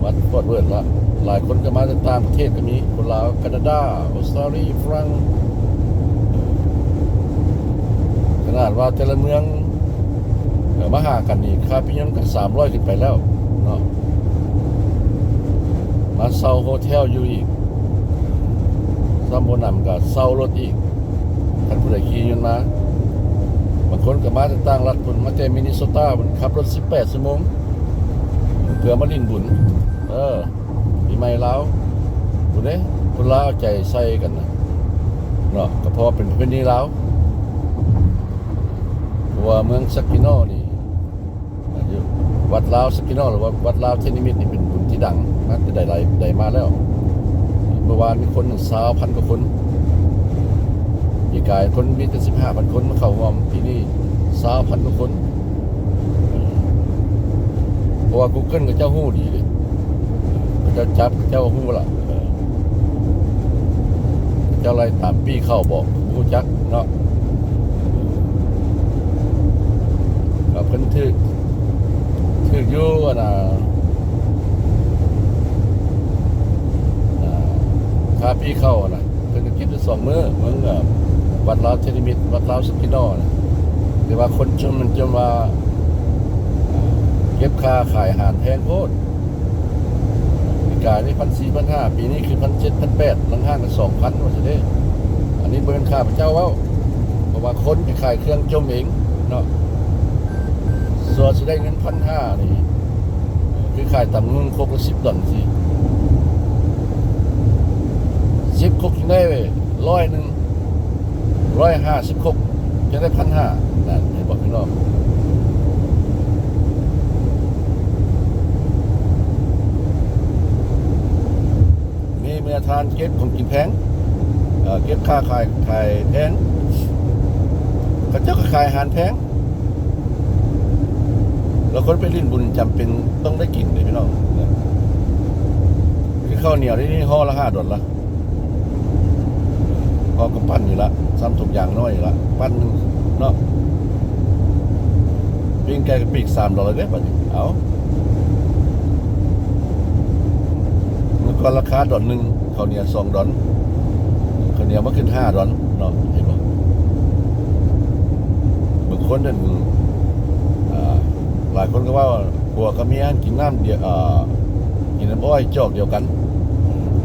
ວັດຟອດເວີດລະ ຫຼາຍຄົນກະມາຈາກຕ່າງປະເທດກະມີ ຄົນລາວ ການາດາ ອົດສະຕາລີ ຝຣັ່ງ ຂະໜາດວ່າແຕ່ລະເມືອງ ເອີ ມາຫາກັນນີ້ ຄ່າປີ້ຍົນກະສາມຮ້ອຍຂຶ້ນໄປແລ້ວເນາະ ມາເຊົ່າໂຮເທວຢູ່ອີກ ຊ້ຳບໍ່ໜຳກະເຊົ່າລົດອີກ ຄັນຜູ້ໃດຂີ່ຍົນມາ ບາງຄົນກະມາແຕ່ຕ່າງລັດພຸ້ນ ມາແຕ່ມິນນີໂຊຕາພຸ້ນ ຂັບລົດສິບແປດຊົ່ວໂມງ ເພື່ອມາຫຼິ້ນບຸນ ເອີ ປີໃໝ່ລາວ ພຸ້ນເດ້ ຄົນລາວເອົາໃຈໃສ່ກັນນະເນາະ ກະເພາະວ່າເປັນປະເພນີລາວ ເພາະວ່າເມືອງສັກກິໂນນີ້ ຢູ່ວັດລາວສັກກິໂນ ຫຼືວ່າວັດລາວເທດນິມິດນີ້ເປັນບຸນທີ່ດັງມາແຕ່ໃດໃດມາແລ້ວ ເມື່ອວານມີຄົນຊາວພັນກວ່າຄົນ ປີກາຍຄົນມີແຕ່ສິບຫ້າພັນຄົນມາເຂົ້າຮ່ວມ ປີນີ້ຊາວພັນກວ່າຄົນ ເພາະວ່າກູເກີນເຂົາເຈົ້າຮູ້ດີເດ້ ເຂົາເຈົ້າຈັບ ເຂົາເຈົ້າຮູ້ລະ ເອີ ເຈົ້າໄລ່ຕາມປີ້ເຂົ້າບໍ່ ບໍ່ຮູ້ຈັກເນາະ ກະເພິ່ນຖືກ ຖືກຢູ່ ອັນນ່າ ອ່າ ຄ່າປີ້ເຂົ້າຫັ້ນນະ ເພິ່ນກະເກັບຢູ່ສອງມື້ ເບິ່ງ ເອີ ວັດລາວເທດນິມິດ ວັດລາວສັກກິໂນນະ ແຕ່ວ່າຄົນຈົ່ມມັນຈົ່ມວ່າ ເກັບຄ່າຂາຍອາຫານແພງໂພດ ປີກາຍນີ້ພັນສີ່ ພັນຫ້າ ປີນີ້ຂຶ້ນພັນເຈັດ ພັນແປດ ລາງຮ້ານກະສອງພັນວ່າຊັ້ນເດ້ ອັນນີ້ບໍ່ແມ່ນຂ້າພະເຈົ້າເວົ້າ ເພາະວ່າຄົນໄປຂາຍເຄື່ອງຈົ່ມເອງເນາະ ສ່ວນຊິໄດ້ເງິນພັນຫ້ານີ້ ຄືຂາຍຕຳບັກຫຸ່ງຄົກລະສິບດອນຊີ້ ສິບຄົກຈຶ່ງໄດ້ຮ້ອຍໜຶ່ງ ຮ້ອຍຫ້າສິບຄົກ ຈະໄດ້ພັນຫ້າ ນັ້ນເຫັນບໍ່ພີ່ນ້ອງ ມີເມື່ອທ່ານເກັບຂອງກິນແພງ ເອີ ເກັບຄ່າຂາຍ ຂາຍແພງ ເຂົາເຈົ້າກະຂາຍອາຫານແພງ ແລ້ວຄົນໄປຫຼິ້ນບຸນຈຳເປັນຕ້ອງໄດ້ກິນເດ້ພີ່ນ້ອງ ຄືເຂົ້າໜຽວດຽວນີ້ຫໍ່ລະຫ້າດອນລະ ພໍກຳປັ່ນນີ້ລະ ຊ້ຳຖົງຢາງນ້ອຍນີ້ລະ ປັ່ນໜຶ່ງເນາະ ປີ້ງໄກ່ກະປີກສາມດອນລະເດ້ ບາດນີ້ ເອົາ ເມື່ອກ່ອນລາຄາດອນໜຶ່ງ ເຂົ້າໜຽວສອງດອນ ເຂົ້າໜຽວມາຂຶ້ນຫ້າດອນເນາະ ເຫັນບໍ່ ບາງຄົນນັ້ນ ອ່າ ຫຼາຍຄົນກະເວົ້າ ຜົວກັບເມຍຫັ້ນກິນນ້ຳດຽວ ເອີ ກິນນ້ຳອ້ອຍຈອກດຽວກັນ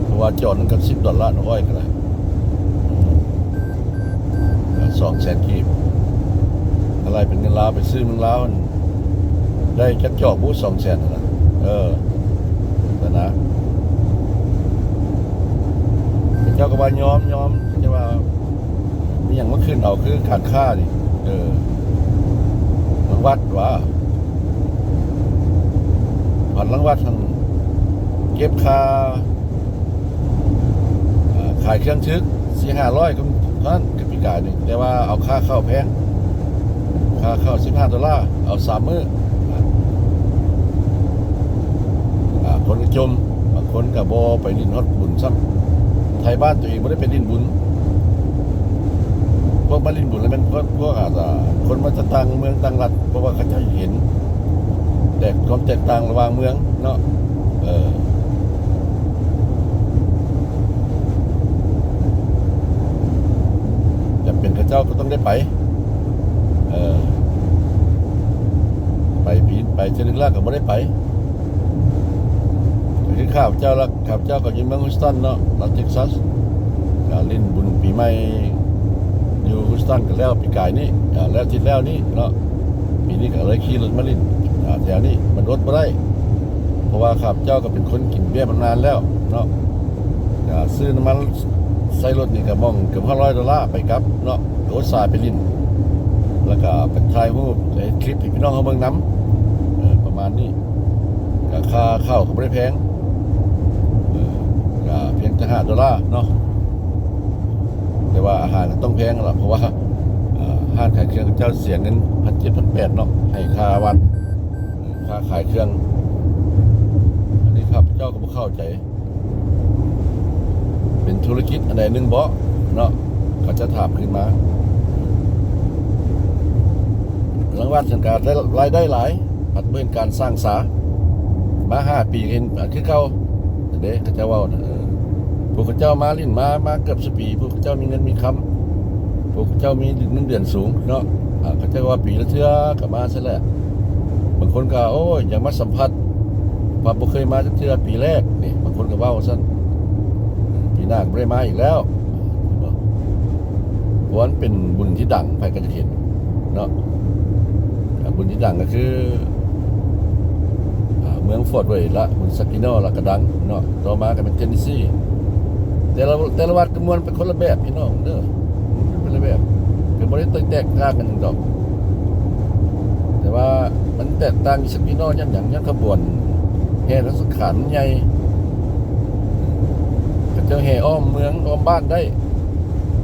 ເພາະວ່າຈອກໜຶ່ງກະສິບດອນລາ ນ້ຳອ້ອຍກະໄດ້ ສອງແສນກີບ ກະໄລ່ເປັນເງິນລາວ ໄປຊື້ເມືອງລາວຫັ້ນ ໄດ້ຈັກຈອກບຸ ສອງແສນຫັ້ນນະ ເອີ ຫັ້ນນະ ເຂົາເຈົ້າກະວ່າຍອມ ຍອມ ເຂົາເຈົ້າວ່າ ມີຫຍັງມາຂຶ້ນເອົາ ຄືການຄ້ານີ້ ເອີ ລາງວັດຫວາ ພັນລາງວັດຫັ້ນເກັບຄ່າ ເອີ ຂາຍເຄື່ອງຖືກ ສີ່ຫ້າຮ້ອຍ ກະນັ້ນ ກະປີກາຍນີ້ ແຕ່ວ່າເອົາຄ່າເຂົ້າແພງ ຄ່າເຂົ້າສິບຫ້າໂດລາ ເອົາສາມມື້ ຄົນກໍຈົ່ມ, ບາງຄົນກໍບໍ່ໄປຫຼິ້ນຮອດບຸນຊ້ຳ. ໄທບ້ານຕົວເອງບໍ່ໄດ້ໄປຫຼິ້ນບຸນ. ພວກມາຫຼິ້ນບຸນລະແມ່ນພວກ ພວກອາດຈະຄົນມາຈາກຕ່າງເມືອງຕ່າງລັດ, ເພາະວ່າເຂົາເຈົ້າເຫັນແຕກ ຄວາມແຕກຕ່າງລະຫວ່າງເມືອງເນາະ. ເອີ ຈຳເປັນເຂົາເຈົ້າກໍຕ້ອງໄດ້ໄປ. ເອີ ໄປປີ ໄປເທື່ອໜຶ່ງແລ້ວກໍບໍ່ໄດ້ໄປ. ກໍຄືຂ້າພະເຈົ້າລະ ຂ້າພະເຈົ້າກໍຢູ່ເມືອງ Houston ເນາະ, ລັດ Texas, ກໍຫຼິ້ນບຸນປີໃໝ່ຢູ່ Houston ກໍແລ້ວປີກາຍນີ້, ກໍແລ້ວອາທິດແລ້ວນີ້ເນາະ. ປີນີ້ກໍເລີຍຂີ່ລົດມາຫຼິ້ນ ອ່າ ແຖວນີ້. ມັນອົດບໍ່ໄດ້ ເພາະວ່າຂ້າພະເຈົ້າກໍເປັນຄົນກິນເບຍມານານແລ້ວເນາະ. ກໍຊື້ນ້ຳມັນໃສ່ລົດນີ້ກໍໝ່ອງເກືອບຫ້າຮ້ອຍໂດລາໄປກັບເນາະ, ກໍອຸດສ່າໄປຫຼິ້ນ ແລ້ວກໍໄປຖ່າຍຮູບ ໄປເຮັດຄລິບໃຫ້ພີ່ນ້ອງເຮົາເບິ່ງນຳ. ເອີ ປະມານນີ້. ກໍຄ່າເຂົ້າກໍບໍ່ໄດ້ແພງ, ເອີ ກໍພຽງແຕ່ຫ້າໂດລາເນາະ. ແຕ່ວ່າອາຫານກໍຕ້ອງແພງລະ ເພາະວ່າ ເອີ ຮ້ານຂາຍເຄື່ອງເຂົາເຈົ້າເສຍເງິນພັນເຈັດ ພັນແປດເນາະ ໃຫ້ຄ່າວັດ ເອີ ຄ່າຂາຍເຄື່ອງ. ອັນນີ້ຂ້າພະເຈົ້າກໍບໍ່ເຂົ້າໃຈ ເປັນທຸລະກິດອັນໃດໜຶ່ງເບາະເນາະ? ເຂົາຈະຖາມຄືນມາ. ທາງວັດຫັ້ນກະໄດ້ລາຍໄດ້ຫຼາຍ ພັດບໍ່ເຫັນການສ້າງສາ. ມາຫ້າປີເຫັນ ອາ ຄືເກົ່າເດ້ ເຂົາເຈົ້າເວົ້ານະ. ເອີ ພວກເຂົາເຈົ້າມາຫຼິ້ນ ມາ ມາເກືອບສູ່ປີ, ພວກເຂົາເຈົ້າມີເງິນມີຄຳ, ພວກເຂົາເຈົ້າມີເງິນເດືອນສູງເນາະ. ອາ ເຂົາເຈົ້າວ່າປີລະເທື່ອກໍມາຊັ້ນແຫຼະ. ບາງຄົນກໍ ໂອ້ຍ ຢາກມາສຳຜັດ ວ່າບໍ່ເຄີຍມາຈັກເທື່ອ ປີແລກນີ້, ບາງຄົນກໍເວົ້າວ່າຊັ້ນ. ປີໜ້າກໍບໍ່ໄດ້ມາອີກແລ້ວ. ເຫັນບໍ່? ເພາະວ່າມັນເປັນບຸນທີ່ດັງ ໃຜກໍຢາກເຫັນເນາະ. ອາ ບຸນທີ່ດັງກໍຄື ອາ ເມືອງ Fort Worth ລະ ບຸນ Saginaw ລະກໍດັງເນາະ. ຕໍ່ມາກໍແມ່ນ Tennessee. ແຕ່ລະ ແຕ່ລະວັດກໍມ່ວນໄປຄົນລະແບບ ພີ່ນ້ອງເດີ, ຄົນລະແບບ ກໍບໍ່ໄດ້ແຕກຕ່າງກັນຫຍັງດອກ. ແຕ່ວ່າມັນແຕກຕ່າງຢູ່ Saginaw ຍ້ອນຫຍັງ? ຍ້ອນຂະບວນແຫ່ນະສັງຂານມັນໃຫຍ່, ເຂົາເຈົ້າແຫ່ອ້ອມເມືອງອ້ອມບ້ານໄດ້.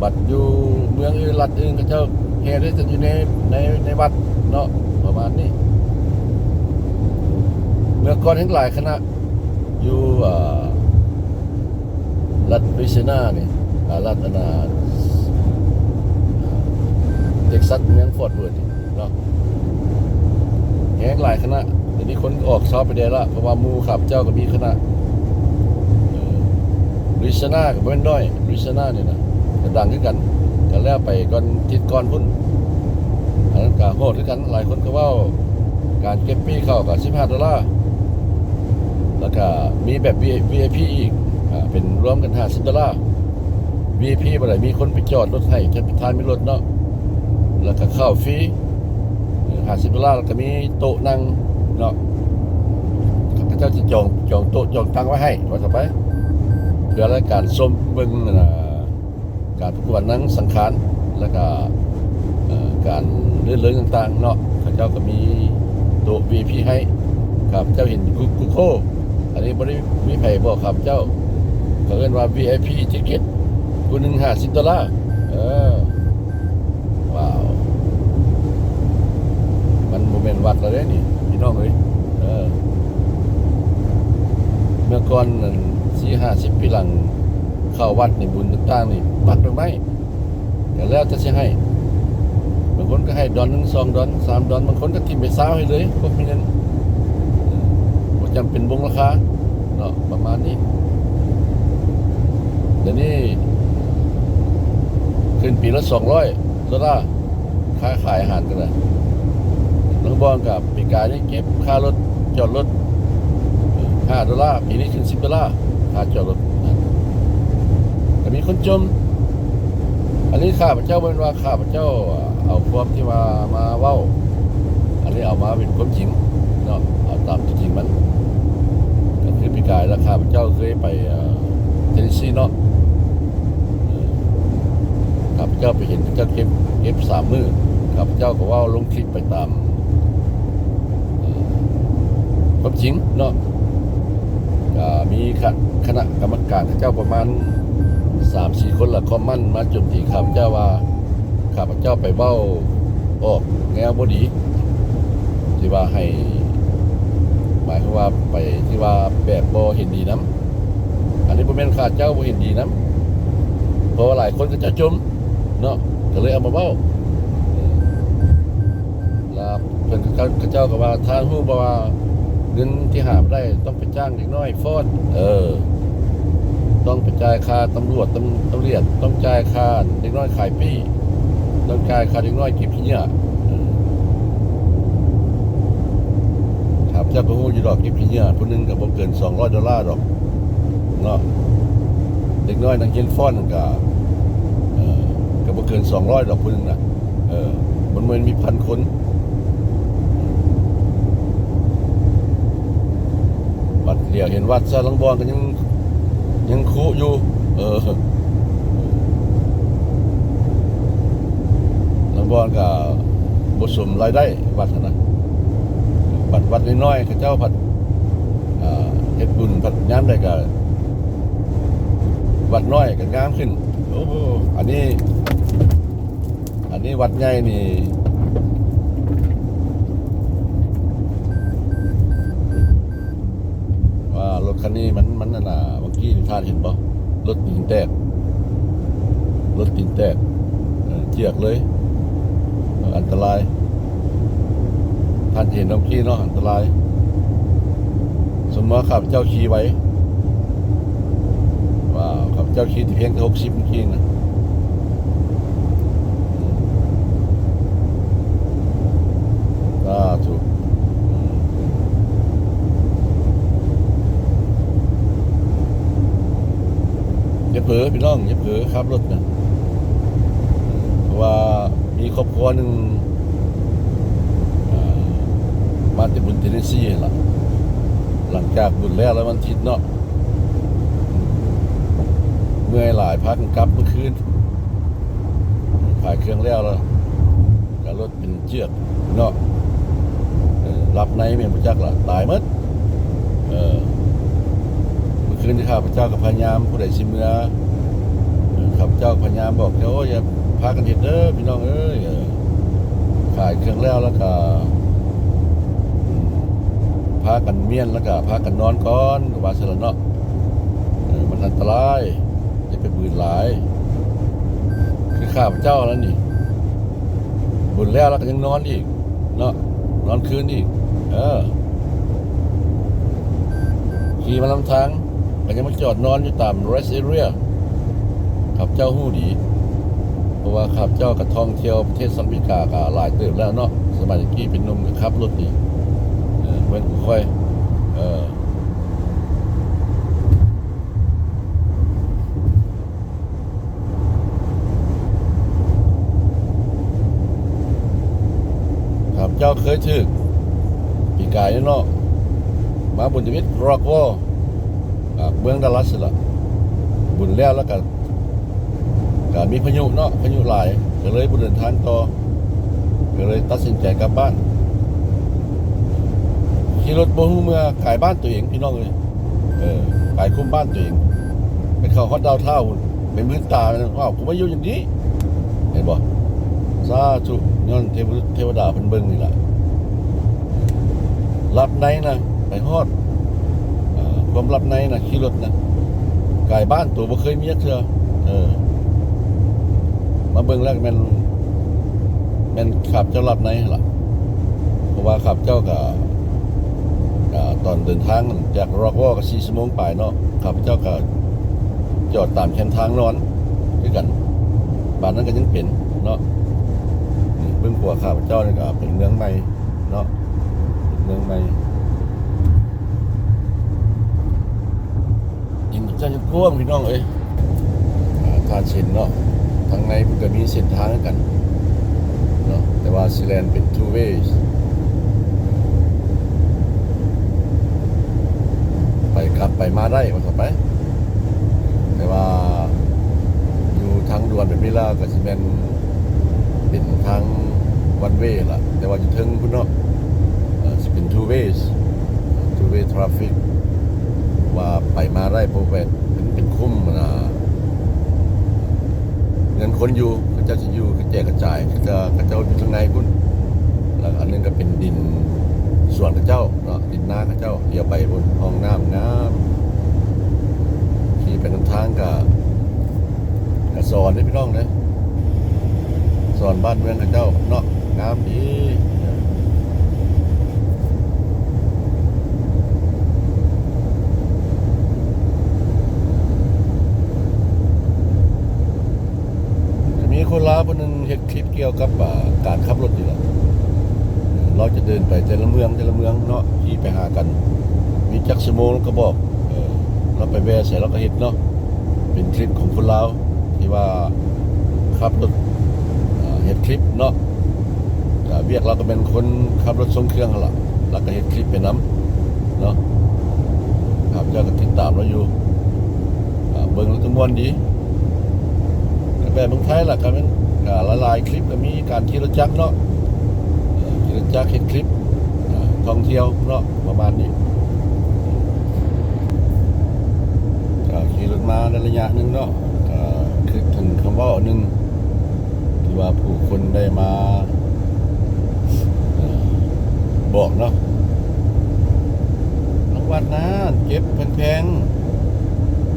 ບັດຢູ່ເມືອງອື່ນລັດອື່ນ ເຂົາເຈົ້າແຫ່ໄດ້ແຕ່ຢູ່ໃນ ໃນ ໃນວັດເນາະ ປະມານນີ້. ເມື່ອກ່ອນແຮ່ງຫຼາຍຄະນະຢູ່ ເອີ ລັດ Louisiana ນີ້ ອາ ລັດອັນນ່າ Texas ເມືອງ Fort Worth ນີ້ເນາະ ແຮ່ງຫຼາຍຄະນະ. ດຽວນີ້ຄົນອອກຊອບໄປແດ່ລະ ເພາະວ່າໝູ່ຂ້າພະເຈົ້າກໍມີຄະນະ ເອີ Louisiana ກໍບໍ່ແມ່ນນ້ອຍ Louisiana ນີ້ນະ ກໍດັງຄືກັນ. ກໍແລ້ວໄປກ່ອນ ທິດກ່ອນພຸ້ນ ອັນນັ້ນກໍໂຫດຄືກັນ. ຫຼາຍຄົນກໍເວົ້າ ການເກັບປີ້ເຂົ້າກໍສິບຫ້າໂດລາ ແລ້ວກໍມີແບບ ວີໄອພີ ອີກ ອາ ເປັນລວມກັນຫ້າສິບໂດລາ. ວີໄອພີ ບໍ່ໄດ້ມີຄົນໄປຈອດລົດໃຫ້ ທ່ານມີລົດເນາະ ແລ້ວກໍເຂົ້າຟຣີ ເອີ ຫ້າສິບໂດລາ ແລ້ວກໍມີໂຕະນັ່ງເນາະ. ເຂົາເຈົ້າຈະຈອງ ຈອງໂຕະຈອງຕັ່ງໄວ້ໃຫ້ ວ່າຊະໄປ ເພື່ອລາຍການຊົມເບິ່ງ ອັນນ່າ ການປະກວດນາງສັງຂານ ແລ້ວກະ ເອີ ການລື່ນເລີງຕ່າງໆເນາະ. ເຂົາເຈົ້າກໍມີໂຕະ ວີໄອພີ ໃຫ້. ຂ້າພະເຈົ້າເຫັນ Gu- Gucci ອັນນີ້ບໍ່ໄດ້ມີໃຜບອກຂ້າພະເຈົ້າ, ເຂົາເອີ້ນວ່າ ວີໄອພີ ticket ຜູ້ໜຶ່ງຫ້າສິບໂດລາ. ເອີ ວ້າວ ມັນບໍ່ແມ່ນວັດແລ້ວເດ້ນີ້ ພີ່ນ້ອງເອີຍ. ເອີ ເມື່ອກ່ອນນັ້ນ ສີ່ຫ້າສິບປີຫຼັງ ເຂົ້າວັດນີ້ ບຸນຕ່າງໆນີ້ ປັດດອກໄມ້ ກໍແລ້ວແຕ່ຊິໃຫ້. ບາງຄົນກໍໃຫ້ດອນໜຶ່ງ ສອງດອນ ສາມດອນ, ບາງຄົນກໍຖິ້ມໄປຊາວໃຫ້ເລີຍ ພວກມີເງິນ. ບໍ່ຈຳເປັນບົ່ງລາຄາເນາະ ປະມານນີ້. ດຽວນີ້ຂຶ້ນປີລະສອງຮ້ອຍໂດລາ. ຄ້າຂາຍອາຫານກໍໄດ້. ລາງບ່ອນກໍປີກາຍນີ້ເກັບຄ່າລົດ ຈອດລົດຫ້າໂດລາ, ປີນີ້ຂຶ້ນສິບໂດລາ ຄ່າຈອດລົດ. ກໍມີຄົນຈົ່ມ. ອັນນີ້ຂ້າພະເຈົ້າ ບໍ່ແມ່ນວ່າຂ້າພະເຈົ້າເອົາຄວາມທີ່ວ່າມາເວົ້າ, ອັນນີ້ເອົາມາເປັນຄວາມຈິງເນາະ, ເອົາຕາມຕົວຈິງມັນ. ກໍຄືປີກາຍລະ ຂ້າພະເຈົ້າເຄີຍໄປ ເອີ ເທນເນຊີເນາະ. ເອີ ຂ້າພະເຈົ້າໄປເຫັນເຂົາເຈົ້າເກັບ ເກັບສາມມື້, ຂ້າພະເຈົ້າກໍເວົ້າລົງຄລິບໄປຕາມ ເອີ ຄວາມຈິງເນາະ. ກໍມີຄະ ຄະນະກຳມະການເຂົາເຈົ້າປະມານສາມສີ່ຄົນລະ ຄອມເມັນມາໂຈມຕີຂ້າພະເຈົ້າວ່າ ຂ້າພະເຈົ້າໄປເວົ້າອອກແນວບໍ່ດີ ທີ່ວ່າໃຫ້ ໝາຍຄວາມວ່າໄປທີ່ວ່າແບບບໍ່ເຫັນດີນຳ. ອັນນີ້ບໍ່ແມ່ນຂ້າເຈົ້າບໍ່ເຫັນດີນຳ ເພາະວ່າຫຼາຍຄົນເຂົາເຈົ້າຈົ່ມເນາະ ກໍເລີຍເອົາມາເວົ້າ. ແລ້ວເພິ່ນ ເຂົາເຈົ້າກໍວ່າ ທ່ານຮູ້ບໍ່ວ່າເງິນທີ່ຫາມາໄດ້ຕ້ອງໄປຈ້າງເດັກນ້ອຍຟ້ອນ ເອີ ຕ້ອງໄປຈ່າຍຄ່າຕຳຫຼວດ ຕຳ ຕຳຫຼວດ ຕ້ອງຈ່າຍຄ່າເດັກນ້ອຍຂາຍປີ້ ຕ້ອງຈ່າຍຄ່າເດັກນ້ອຍເກັບຂີ້ເຫຍື້ອ. ຂ້າພະເຈົ້າກໍຮູ້ຢູ່ດອກ ເກັບຂີ້ເຫຍື້ອຜູ້ໜຶ່ງກໍບໍ່ເກີນສອງຮ້ອຍໂດລາດອກເນາະ. ເດັກນ້ອຍນັກຮຽນຟ້ອນນັ້ນກໍ ເອີ ກໍບໍ່ເກີນສອງຮ້ອຍດອກຜູ້ໜຶ່ງນະ. ເອີ ມັນແມ່ນມີພັນຄົນ. ບັດຫຼຽວເຫັນວັດຊະ ລາງບ່ອນກໍຍັງ ຍັງຄຸຢູ່ ເອີ ລາງບ່ອນກໍບໍ່ສົມລາຍໄດ້ວັດຫັ້ນນະ. ບັດວັດນ້ອຍໆ ເຂົາເຈົ້າພັດ ອ່າ ເຮັດບຸນພັດຍາມໃດກໍ ວັດນ້ອຍກໍງາມຂຶ້ນ. ໂອ້ ອັນນີ້ ອັນນີ້ວັດໃຫຍ່ນີ້ ວ່າລົດຄັນນີ້ມັນ ມັນອັນນ່າ ເມື່ອກີ້ນີ້ທ່ານເຫັນບໍ່? ລົດຕີນແຕກ ລົດຕີນແຕກ ເອີ ເຈືອກເລີຍ ເອີ ອັນຕະລາຍ. ທ່ານເຫັນເມື່ອກີ້ເນາະ ອັນຕະລາຍ. ສົມມຸດວ່າຂ້າພະເຈົ້າຂີ່ໄວ ວ່າຂ້າພະເຈົ້າຂີ່ແຕ່ພຽງແຕ່ຫົກສິບເມື່ອກີ້ນະ. ສາທຸ. ຢ່າເຜີພີ່ນ້ອງ ຢ່າເຜີຂັບລົດນະ ເພາະວ່າມີຄອບຄົວໜຶ່ງ ເອີ ມາແຕ່ບຸນເທນເນຊີຫັ້ນລະ. ຫຼັງຈາກບຸນແລ້ວ ແລ້ວວັນທິດເນາະ ເມື່ອຍຫຼາຍ ພາກັນກັບມື້ຄືນ ຂາຍເຄື່ອງແລ້ວ ແລ້ວກໍລົດ ເປັນເຈືອກເນາະ. ເອີ ຫຼັບໃນແມ່ນບໍ່ຈັກລະ ຕາຍໝົດ. ເອີ ມື້ຄືນນີ້ຂ້າພະເຈົ້າກໍພະຍາຍາມ ຜູ້ໃດຊິເມືອ ເອີ ຂ້າພະເຈົ້າພະຍາຍາມບອກແຕ່ ໂອ້ຍ ຢ່າພາກັນເຮັດເດີພີ່ນ້ອງເອີຍ ເອີ ຂາຍເຄື່ອງແລ້ວ ແລ້ວກໍ ອືມ ພາກັນມ້ຽນ ແລ້ວກໍພາກັນນອນກ່ອນ ກໍວ່າຊັ້ນລະເນາະ. ເອີ ມັນອັນຕະລາຍ ຢ່າໄປບືນຫຼາຍ ຄືຂ້າພະເຈົ້ານັ້ນນີ້ ບຸນແລ້ວ ແລ້ວກໍຍັງນອນອີກເນາະ ນອນຄືນອີກ. ເອີ ຂີ່ມານຳທາງ ກໍຍັງມາຈອດນອນຢູ່ຕາມ rest area ຂ້າພະເຈົ້າຮູ້ດີ ເພາະວ່າຂ້າພະເຈົ້າກໍທ່ອງທ່ຽວປະເທດສະຫະລັດອາເມລິກາກໍຫຼາຍເຕີບແລ້ວເນາະ. ສະໄໝແຕ່ກີ້ເປັນໜຸ່ມກໍຂັບລົດນີ້ ເອີ ເພິ່ນກໍຄ່ອຍ ເອີ ຂ້າພະເຈົ້າເຄີຍຖືກປີກາຍນີ້ເນາະ ມາບຸນທຳອິດ Rockwall ອາ ເມືອງ Dallas ລະ ບຸນແລ້ວ ແລ້ວກະ ກະມີພາຍຸເນາະ ພາຍຸຫຼາຍ ກະເລີຍບໍ່ເດີນທາງຕໍ່ ກະເລີຍຕັດສິນໃຈກັບບ້ານ ຂີ່ລົດບໍ່ຮູ້ເມືອ ກາຍບ້ານຕົວເອງ ພີ່ນ້ອງເອີຍ. ເອີ ໄປຄຸ້ມບ້ານຕົວເອງ ໄປເຂົ້າຮອດດາວທາວພຸ້ນ ໄປມືດຕາ ອ້າວ ກູມາຢູ່ຢ່າງນີ້ ເຫັນບໍ່? ສາທຸ ຍ້ອນເທວະ ເທວະດາເພິ່ນເບິ່ງນີ້ລະ. ຫຼັບໃນນະ ໄປຮອດ ເອີ ຄວາມຫຼັບໃນນະ ຂີ່ລົດນະ ກາຍບ້ານໂຕບໍ່ເຄີຍມີຈັກເທື່ອ. ເອີ ມາເບິ່ງແລ້ວແມ່ນ ແມ່ນຂ້າພະເຈົ້າຫຼັບໃນຫັ້ນລະ ເພາະວ່າຂ້າພະເຈົ້າກະ ກະຕອນເດີນທາງຈາກ Rockwall ກະສີ່ຊົ່ວໂມງປາຍເນາະ ຂ້າພະເຈົ້າກະຈອດຕາມແຄມທາງນອນຄືກັນ ບາດນັ້ນກະຍັງເປັນເນາະ. ນີ້ເບື້ອງຂວາຂ້າພະເຈົ້ານີ້ກະເປັນເມືອງໃໝ່ເນາະ ເປັນເມືອງໃໝ່. ດິນຈັກກວ້າງ ພີ່ນ້ອງເອີຍ ອ່າ ທ່ານເຫັນເນາະ ທາງໃນເພິ່ນກໍມີເສັ້ນທາງຄືກັນເນາະ ແຕ່ວ່າຊິແລ່ນເປັນ two ways ໄປກັບໄປມາໄດ້ວ່າຊັ້ນໄປ ແຕ່ວ່າຢູ່ທາງດ່ວນແບບນີ້ລະກໍຊິແມ່ນ ເປັນທາງ one way ລະ ແຕ່ວ່າຢູ່ເທິງພຸ້ນເນາະ ເອີ ຊິເປັນ two ways two way traffic ວ່າໄປມາໄດ້ ເພາະວ່າເປັນ ເປັນຄຸ້ມຫັ້ນນະ ເຮືອນຄົນຢູ່ ເຂົາເຈົ້າຊິຢູ່ກະແຈກກະຈາຍ ເຂົາເຈົ້າ ເຂົາເຈົ້າຢູ່ທາງໃນພຸ້ນ ແລ້ວອັນໜຶ່ງກະເປັນດິນ ສວນເຂົາເຈົ້າເນາະ ດິນນາເຂົາເຈົ້າ. ດຽວໄປພຸ້ນ ຫ້ອງນ້ຳງາມ ຂີ່ໄປນຳທາງກະ ກະສອນເດ້ພີ່ນ້ອງເດ້ ສອນບ້ານເມືອງເຂົາເຈົ້າເນາະ ງາມດີ. ກະມີຄົນລາວຜູ້ໜຶ່ງເຮັດຄລິບກ່ຽວກັບ ອາ ການຂັບລົດນີ້ແຫຼະ. ລາວຈະເດີນໄປແຕ່ລະເມືອງ ແຕ່ລະເມືອງເນາະ ຂີ່ໄປຫາກັນ ມີຈັກຊົ່ວໂມງລາວກະບອກ. ເອີ ລາວໄປແວ່ໃສລາວກະເຮັດເນາະ. ເປັນຄລິບຂອງຄົນລາວທີ່ວ່າຂັບລົດ ເຮັດຄລິບເນາະ. ກະວຽກລາວກະແມ່ນຄົນຂັບລົດສົ່ງເຄື່ອງຫັ້ນລະ ລາວກະເຮັດຄລິບໄປນຳເນາະ. ຂ້າພະເຈົ້າກະຕິດຕາມລາວຢູ່ ເບິ່ງລາວກະມ່ວນດີ. ກະແບບເມືອງໄທລະ ກະແມ່ນ ກະຫຼາຍໆຄລິບກະມີການຂີ່ລົດຈັກເນາະ ເອີ ຂີ່ລົດຈັກເຮັດຄລິບ ທ່ອງທ່ຽວເນາະ ປະມານນີ້. ກະຂີ່ລົດມາໄດ້ໄລຍະໜຶ່ງເນາະ ກະຄິດເຖິງຄຳເວົ້າອັນໜຶ່ງ ທີ່ວ່າຜູ້ຄົນໄດ້ມາ ເອີ ບອກເນາະ ທາງວັດນັ້ນເກັບແພງ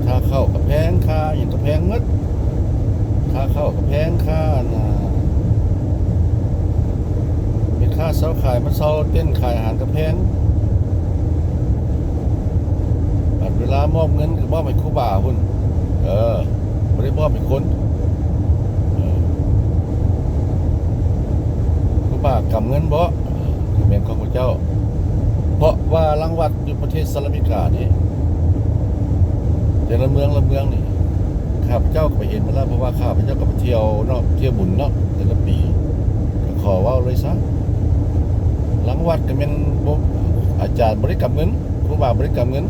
ໆ ຄ່າເຂົ້າກະແພງ ຄ່າຫຍັງກະແພງໝົດ ຄ່າເຂົ້າກະແພງ ຄ່າອັນນ່າ ແມ່ຄ້າເຊົ່າຂາຍມາເຊົ່າເຕັນຂາຍອາຫານກະແພງ. ບັດເວລາມອບເງິນກະມອບໃຫ້ຄູບາພຸ້ນ ເອີ ບໍ່ໄດ້ມອບໃຫ້ຄົນ. ເອີ ຄູບາກຳເງິນບໍ? ເອີ ກະແມ່ນຂອງເຂົາເຈົ້າ ເພາະວ່າລັງວັດຢູ່ປະເທດສະຫະລັດອາເມລິການີ້ ແຕ່ລະເມືອງລະເມືອງນີ້ ຂ້າພະເຈົ້າກະໄປເຫັນມາແລ້ວ ເພາະວ່າຂ້າພະເຈົ້າກະໄປທ່ຽວເນາະ ທ່ຽວບຸນເນາະ ແຕ່ລະປີ ກະຂໍເວົ້າເລີຍຊະ ລັງວັດກະແມ່ນ ອາຈານບໍ່ໄດ້ກຳເງິນ ຄູບາບໍ່ໄດ້ກຳເງິນ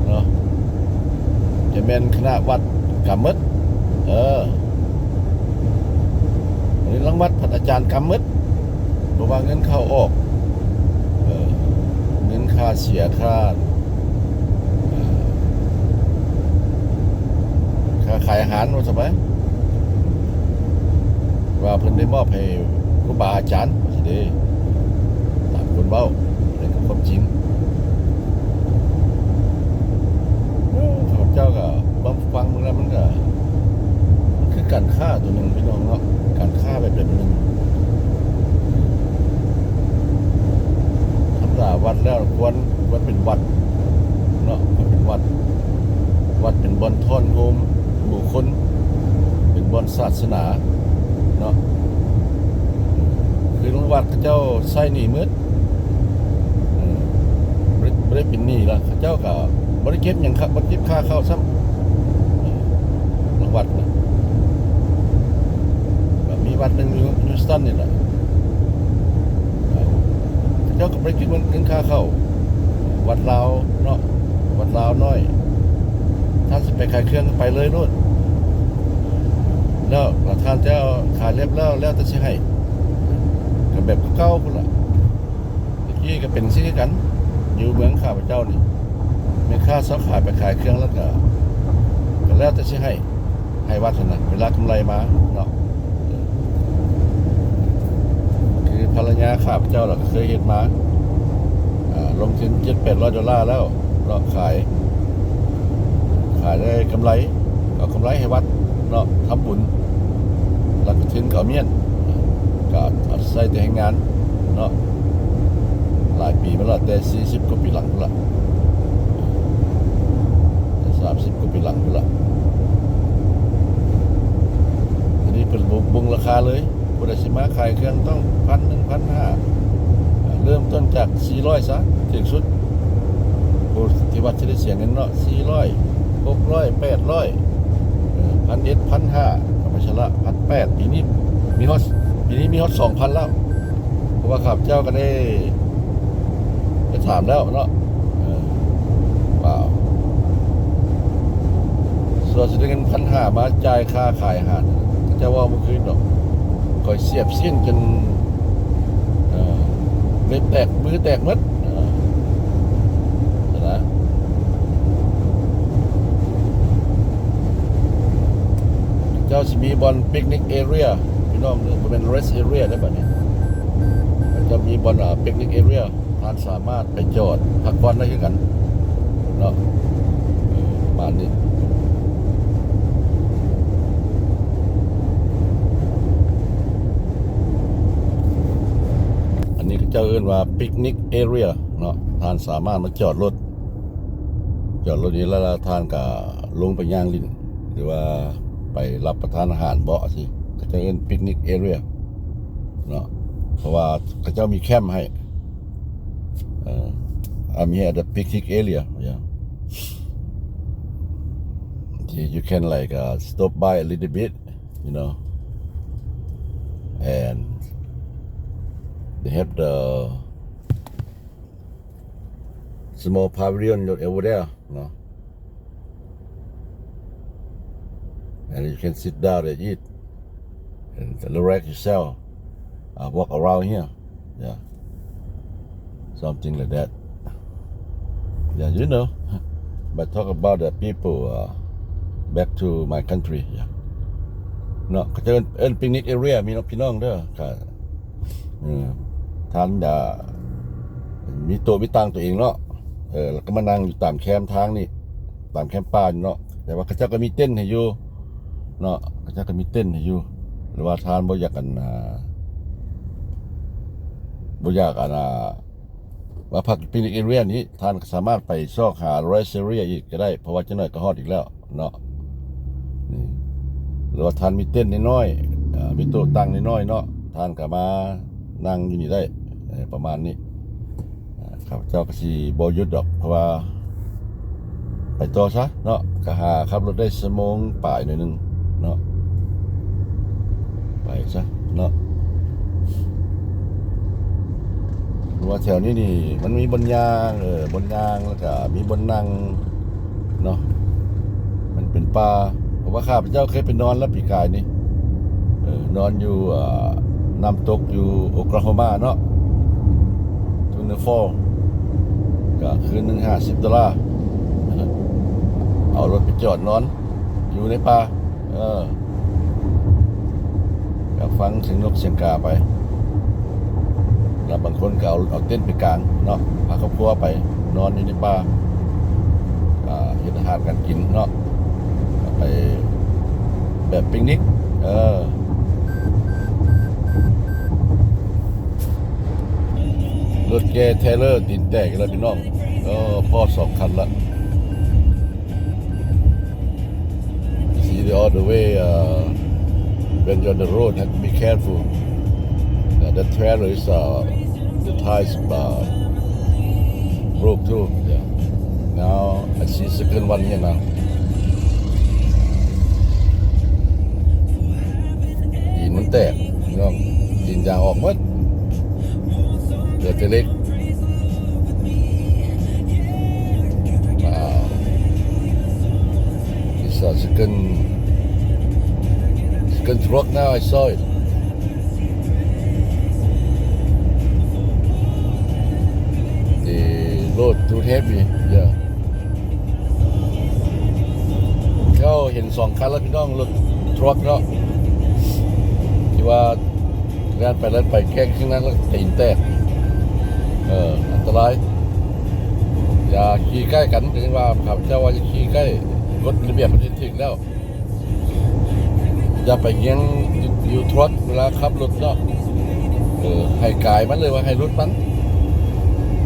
ເນາະ ຈະແມ່ນຄະນະວັດກຳໝົດ. ເອີ ອັນນີ້ລັງວັດພັດອາຈານກຳໝົດ ບໍ່ວ່າເງິນເຂົ້າອອກ ເອີ ເງິນຄ່າເສຍ ຄ່າ ຄ່າຂາຍອາຫານ ວ່າຊັ້ນໄປ ວ່າເພິ່ນໄດ້ມອບໃຫ້ຄູບາອາຈານ ວ່າຊັ້ນເດ້ ຕາມຄົນເວົ້າ ແຕ່ກະຄວາມຈິງ. ເອີ ຂ້າພະເຈົ້າກະມາຟັງເບິ່ງແລ້ວ ມັນກະ ມັນຄືການຄ້າໂຕໜຶ່ງພີ່ນ້ອງເນາະ ການຄ້າແບບ ແບບໜຶ່ງ. ທຳມະດາວັດແລ້ວຄວນ ຄວນເປັນວັດເນາະ ຄວນເປັນວັດ ວັດເປັນບ່ອນທ້ອນໂຮມໝູ່ຄົນ ເປັນບ່ອນສາສະໜາເນາະ. ຄືລັງວັດເຂົາເຈົ້າໃຊ້ໜີໝົດ ເອີ ບໍ່ໄດ້ ບໍ່ໄດ້ເປັນໜີ້ລະ ເຂົາເຈົ້າກະບໍ່ໄດ້ເກັບຫຍັງ ບໍ່ເກັບຄ່າເຂົ້າຊ້ຳ ລັງວັດນະ. ກະມີວັດໜຶ່ງຢູ່ Houston ນີ້ແຫຼະ ເຂົາເຈົ້າກະບໍ່ໄດ້ເກັບເງິນ ເງິນຄ່າເຂົ້າ ວັດລາວເນາະ ວັດລາວນ້ອຍ. ທ່ານຊິໄປຂາຍເຄື່ອງກະໄປເລີຍໂລດ ແລ້ວ ແລ້ວທ່ານຈະຂາຍແລ້ວ ແລ້ວແຕ່ຊິໃຫ້ ກະແບບເກົ່າໆພຸ້ນລະ. ຕະກີ້ກະເປັນຈັ່ງຊີ້ຄືກັນ ຢູ່ເມືອງຂ້າພະເຈົ້ານີ້ ແມ່ຄ້າເຊົ່າຂາຍໄປຂາຍເຄື່ອງແລ້ວກະ ກະແລ້ວແຕ່ຊິໃຫ້ ໃຫ້ວັດຫັ້ນນະ ເວລາກຳໄລມາເນາະ. ຄືພັນລະຍາຂ້າພະເຈົ້າລະກະເຄີຍເຮັດມາ ອາ ລົງທຶນເຈັດແປດຮ້ອຍໂດລາແລ້ວເນາະ ຂາຍ ຂາຍໄດ້ກຳໄລ ເອົາກຳໄລໃຫ້ວັດເນາະ ທຳບຸນ ແລ້ວກະທຶນກະເອົາມ້ຽນ ກະເອົາໃຊ້ແຕ່ແຮງງານເນາະ. ຫຼາຍປີມາແລ້ວ ແຕ່ສີ່ສິບກວ່າປີຫຼັງພຸ້ນລະ ສາມສິບກວ່າປີຫຼັງພຸ້ນລະ. ດຽວນີ້ເພິ່ນບໍ່ເບິ່ງລາຄາເລີຍ ຜູ້ໃດຊິມາຂາຍເຄື່ອງຕ້ອງພັນໜຶ່ງ ພັນຫ້າ ເລີ່ມຕົ້ນຈາກສີ່ຮ້ອຍຊະ ຖືກສຸດ ຜູ້ທີ່ວ່າຊິໄດ້ເສຍເງິນເນາະ ສີ່ຮ້ອຍ ຫົກຮ້ອຍ ແປດຮ້ອຍ ເອີ ພັນເອັດ ພັນຫ້າ ກະໄປຊະລະ ພັນແປດ ປີນີ້ມີຮອດ ປີນີ້ມີຮອດສອງພັນແລ້ວ. ເພາະວ່າຂ້າພະເຈົ້າກະໄດ້ໄປຖາມແລ້ວເນາະ ເອີ ວ່າ ສ່ວນຊິໄດ້ເງິນພັນຫ້າມາຈ່າຍຄ່າຂາຍອາຫານ ເຂົາເຈົ້າເວົ້າມື້ຄືນດອກ ຂ້ອຍສຽບຊີ້ນຈົນ ເອີ ເລັບແຕກມືແຕກໝົດ ເອີ ຫັ້ນນະ. ເຈົ້າຊິມີບ່ອນ picnic area ພີ່ນ້ອງເດີ ບໍ່ແມ່ນ rest area ເດີບາດນີ້ ໄປ ຈະມີບ່ອນ ເອີ picnic area ທ່ານສາມາດໄປຈອດພັກຜ່ອນໄດ້ຄືກັນເນາະ ເອີ ປະມານນີ້. ອັນນີ້ເຂົາເຈົ້າເອີ້ນວ່າ picnic area ເນາະ ທ່ານສາມາດມາຈອດລົດ ຈອດລົດນີ້ແລ້ວ ແລ້ວທ່ານກໍລົງໄປຍ່າງຫຼິ້ນ ຫຼືວ່າໄປຮັບປະທານອາຫານເບາະຊີ້ ເຂົາເຈົ້າເອີ້ນ picnic area ເນາະ ເພາະວ່າເຂົາເຈົ້າມີແຄມໃຫ້. ເອີ I'm here at the picnic area, yeah. You can, like, uh, stop by a little bit, you know, and they have the small pavilion over there, you know, and you can sit down and eat and relax yourself, uh, walk around here, yeah, something like that, yeah, you know. But talk about the people, uh, back to my country, yeah. ເນາະ ເຂົາເອີ້ນ ເອີ້ນ picnic area ມີເນາະ ພີ່ນ້ອງເດີ ກໍ ເອີ ທ່ານຈະມີໂຕະມີຕັ່ງຕົວເອງເນາະ ເອີ ແລ້ວກໍມານັ່ງຢູ່ຕາມແຄມທາງນີ້ ຕາມແຄມປ່ານີ້ເນາະ ແຕ່ວ່າເຂົາເຈົ້າກໍມີເຕັນໃຫ້ຢູ່ເນາະ ເຂົາເຈົ້າກໍມີເຕັນໃຫ້ຢູ່ ຫຼືວ່າທ່ານບໍ່ຢາກ ອັນ ອ່າ ບໍ່ຢາກ ອັນ ອ່າ ວ່າພັກຢູ່ picnic area ນີ້ ທ່ານກໍສາມາດໄປຊອກຫາ rest area ອີກກໍໄດ້ ເພາະວ່າຈັກໜ້ອຍກໍຮອດອີກແລ້ວເນາະ ນີ້ ຫຼືວ່າທ່ານມີເຕັນນ້ອຍໆ ເອີ ມີໂຕະຕັ່ງນ້ອຍໆເນາະ ທ່ານກໍມານັ່ງຢູ່ນີ້ໄດ້ ເອີ ປະມານນີ້. ເອີ ຂ້າພະເຈົ້າກໍຊິບໍ່ຢຸດດອກ ເພາະວ່າໄປຕໍ່ຊະເນາະ ກໍຫາຂັບລົດໄດ້ຊົ່ວໂມງປາຍໜ້ອຍໜຶ່ງເນາະ ໄປຊະເນາະ ເພາະວ່າແຖວນີ້ນີ້ມັນມີບ່ອນຍ່າງ ເອີ ບ່ອນຍ່າງ ແລ້ວກໍມີບ່ອນນັ່ງເນາະ ມັນເປັນປ່າ ເພາະວ່າຂ້າພະເຈົ້າເຄີຍໄປນອນແລ້ວປີກາຍນີ້ ເອີ ນອນຢູ່ ເອີ ນ້ຳຕົກຢູ່ໂອຄລາໂຮມາເນາະ Thunder Falls ກໍຄືນໜຶ່ງຫ້າສິບໂດລາ ເອົາລົດໄປຈອດນອນຢູ່ໃນປ່າ ເອີ ກໍຟັງສຽງນົກສຽງກາໄປ ແລ້ວບາງຄົນກໍເອົາ ເອົາເຕັນໄປກາງເນາະ ພາຄອບຄົວໄປນອນຢູ່ໃນປ່າ ອ່າ ເຮັດອາຫານການກິນເນາະ ໄປແບບປິກນິກ ເອີ ລົດແກ່ເທເລີຕີນແຕກອີກແລ້ວພີ່ນ້ອງ ເອີ ພໍ້ສອງຄັນລະ. You see the, all the way, uh, when you're on the road, have to be careful. Uh, the trailer is, uh, the tires, uh, broke too. Yeah. Now I see second one here now. ຕີນມັນແຕກພີ່ນ້ອງ ຕີນຢາງອອກໝົດ ເຫຼືອແຕ່ເຫຼັກ. Wow. It's a second, second truck now, I saw it. The load too heavy, yeah. ເຈົ້າເຫັນສອງຄັນແລ້ວພີ່ນ້ອງ ລົດທຣັກເນາະ ທີ່ວ່າແລ່ນໄປແລ່ນໄປແກ່ງຂ້າງໜ້າແລ້ວຕີນແຕກ ເອີ ອັນຕະລາຍ ຢ່າຂີ່ໃກ້ກັນ ກໍຍັງວ່າຂ້າພະເຈົ້າວ່າຢ່າຂີ່ໃກ້ ກົດລະບຽບປະເທດຖືກແລ້ວ. ຢ່າໄປຮຽງຢູ່ທຣັກເວລາຂັບລົດເນາະ ເອີ ໃຫ້ກາຍມັນ ຫຼືວ່າໃຫ້ຫຼຸດມັນ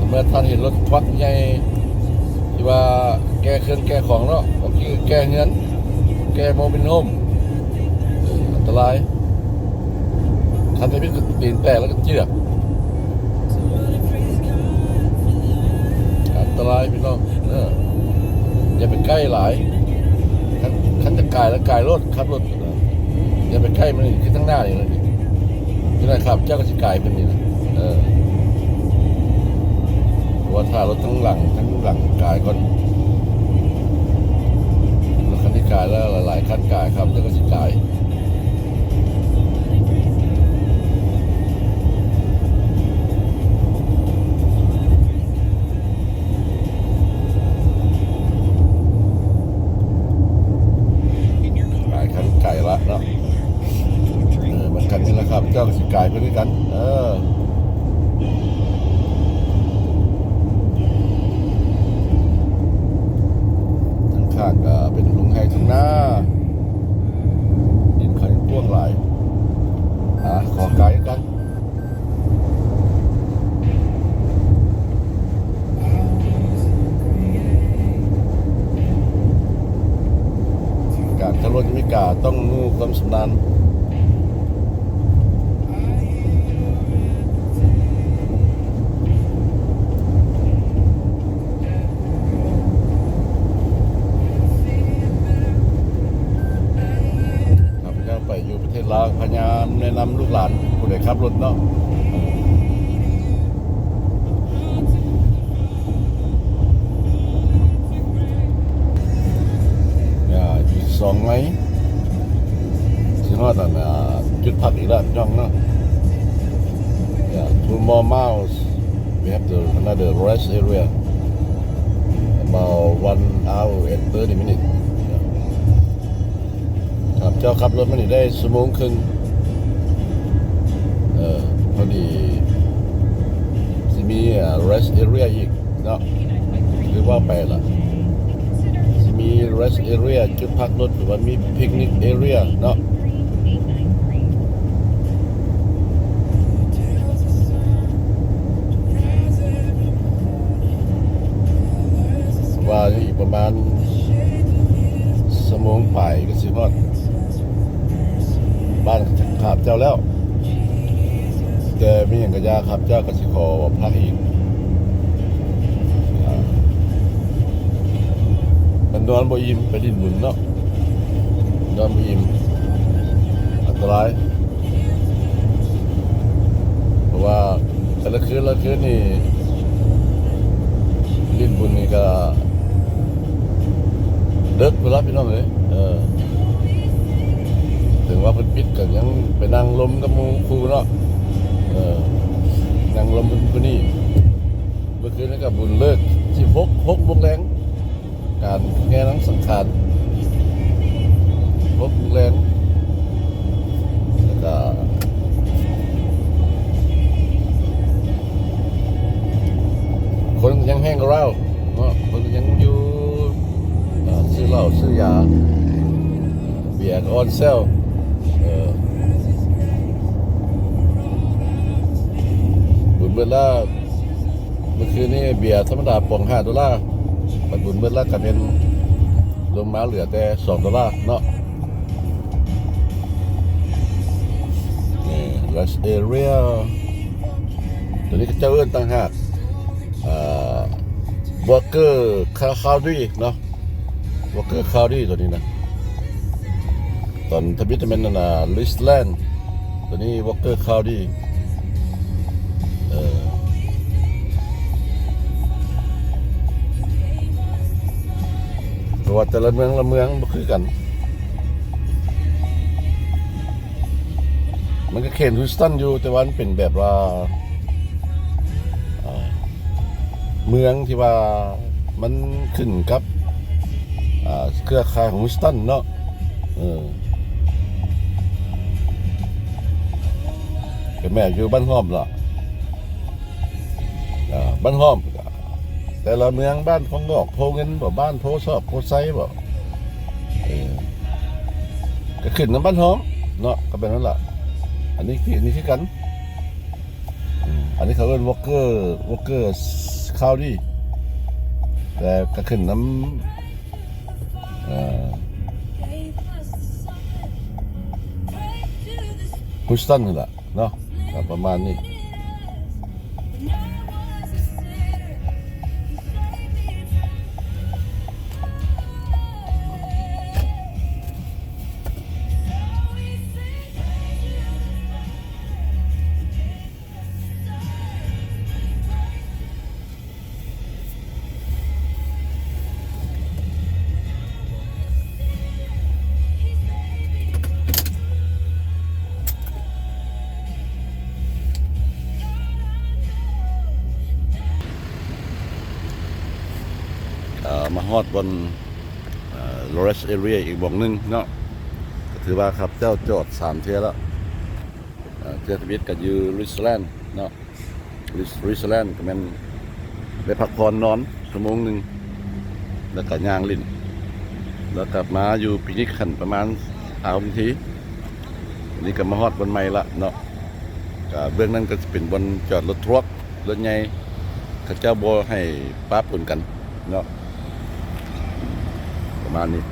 ເມື່ອທ່ານເຫັນລົດທຣັກໃຫຍ່ທີ່ວ່າແກ່ເຄື່ອງແກ່ຂອງເນາະ ບາງທີກໍແກ່ເຮືອນ ແກ່ໂມບິນໂຮມ ເອີ ອັນຕະລາຍ ຄັນທຳອິດກໍຕີນແຕກແລ້ວກໍເຈື່ອກ ອັນຕະລາຍພີ່ນ້ອງ ເອີ ຢ່າໄປໃກ້ຫຼາຍ ຄັນ ຄັນຈະກາຍແລ້ວກາຍໂລດ ຂັບລົດ ເອີ ຢ່າໄປໃກ້ມັນນີ້ ຄືທາງໜ້ານີ້ເລີຍນີ້ ຢູ່ໃນຂັບເຈົ້າກໍຊິກາຍເປັນນີ້ນະ ເອີ ເພາະວ່າຖ້າລົດທາງຫຼັງ ທາງຫຼັງກາຍກ່ອນ ລົດຄັນທີ່ກາຍແລ້ວ ຫຼາຍໆຄັນກາຍ ຂັບເຈົ້າກໍຊິກາຍ. ຫຼາຍຄັນກາຍລະເນາະ ເອີ ມັນກັນນີ້ລະຄັບ ເຈົ້າກໍຊິກາຍເພິ່ນຄືກັນ ເອີ. ທາງຂ້າງກໍເປັນທົ່ງໄຮ່ທົ່ງນາ ດິນເຂົາກວ້າງຫຼາຍ. ອາ ຂໍກາຍຄືກັນ. ການຂັບລົດອາເມລິກາຕ້ອງມີຄວາມຊຳນານ. ຂ້າພະເຈົ້າໄປຢູ່ປະເທດລາວ ພະຍາຍາມແນະນຳລູກຫຼານຜູ້ໃດຂັບລົດເນາະ. ອີກສອງໄມ ຊິຮອດອັນ ຈຸດພັກອີກແລ້ວ ພີ່ນ້ອງເນາະ. Yeah, two more miles, we have to another rest area, about one hour and thirty minutes. ຄັບ ເຈົ້າຂັບລົດມານີ້ໄດ້ຊົ່ວໂມງເຄິ່ງ ເອີ ພໍດີຊິມີ rest area ອີກເນາະ. ຄືວ່າໄປລະ ຊິມີ rest area ຈຸດພັກລົດ ຫຼືວ່າມີ picnic area ເນາະ. ວ່າອີກປະມານຊົ່ວໂມງປາຍກໍຊິຮອດບ້ານຂ້າພະເຈົ້າແລ້ວ. ແຕ່ມີຫຍັງກະຢ່າ ຂ້າພະເຈົ້າກໍຊິຂໍພັກອີກ. ມັນນອນບໍ່ອີ່ມ ໄປຫຼິ້ນບຸນເນາະ ນອນບໍ່ອີ່ມ ອັນຕະລາຍ. ເພາະວ່າແຕ່ລະຄືນລະຄືນນີ້ຫຼິ້ນບຸນນີ້ກະເດິກພຸ້ນລະ ພີ່ນ້ອງເອີຍ. ເອີ ເຖິງວ່າເພິ່ນປິດກໍຍັງໄປນັ່ງລົມກັບໝູ່ຄູ່ເນາະ. ເອີ ນັ່ງລົມເພິ່ນຜູ້ນີ້. ເມື່ອຄືນນີ້ກໍບຸນເລີກສິບຫົກ ຫົກໂມງແລງ. ການແຫ່ນາງສັງຂານ ຫົກໂມງແລງ ແລ້ວກະຄົນຍັງແຮງກວ່າລາວເນາະ ຄົນຍັງຢູ່ ເອີ ຊື້ເຫຼົ້າຊື້ຢາ ເບຍກໍອອນເຊວ. ເອີ ບຸນເບິດແລ້ວ. ມື້ຄືນນີ້ເບຍທຳມະດາປອງຫ້າໂດລາ ບັດບຸນເບິດແລ້ວກະແມ່ນລົງມາເຫຼືອແຕ່ສອງໂດລາເນາະ. ນີ້ rest area ໂຕນີ້ເຂົາເຈົ້າເອີ້ນຕ່າງຫາກ ເອີ Walker County ເນາະ. Walker County ໂຕນີ້ນະ ຕອນທຳອິດແມ່ນອັນນ່າ Richland ໂຕນີ້ Walker County. ເອີ ເພາະວ່າແຕ່ລະເມືອງລະເມືອງບໍ່ຄືກັນ. ມັນກໍເຂດ Houston ຢູ່ ແຕ່ວ່າມັນເປັນແບບວ່າ ເອີ ເມືອງທີ່ວ່າມັນຂຶ້ນກັບ ເອີ ເຄືອຂ່າຍຂອງ Houston ເນາະ. ເອີ ກໍແມ່ນຢູ່ບ້ານຫ້ອມລະ ເອີ ບ້ານຫ້ອມ ແຕ່ລະເມືອງ ບ້ານໂພງອກ ໂພເງິນບໍ ບ້ານໂພຊອກ ໂພໄຊບໍ ເອີ ກໍຂຶ້ນນຳບ້ານຫ້ອມເນາະ ກໍແບບນັ້ນລະ. ອັນນີ້ຄື ອັນນີ້ຄືກັນ ອືມ ອັນນີ້ເຂົາເອີ້ນ Walker Walker County ແຕ່ກໍຂຶ້ນນຳ ເອີ Houston ຫັ້ນລະເນາະ ກໍປະມານນີ້. ເອີ ມາຮອດບ່ອນ ເອີ rest area ອີກບ່ອນໜຶ່ງເນາະ ກໍຖືວ່າຂ້າພະເຈົ້າຈອດສາມເທື່ອແລ້ວ. ເອີ ເທື່ອທຳອິດກໍຢູ່ Richland ເນາະ. Switzerland ກໍແມ່ນໄດ້ພັກຜ່ອນນອນຊົ່ວໂມງໜຶ່ງ ແລ້ວກໍຍ່າງຫຼິ້ນ ແລ້ວກັບມາຢູ່ Picnic ຫັ້ນປະມານສາມນາທີ. ອັນນີ້ກໍມາຮອດບ່ອນໃໝ່ລະເນາະ. ກໍເບື້ອງນັ້ນກໍຈະເປັນບ່ອນຈອດລົດທຣັກ ລົດໃຫຍ່ ເຂົາເຈົ້າບໍ່ໃຫ້ປະປົນກັນເນາະ ປະມານນີ້.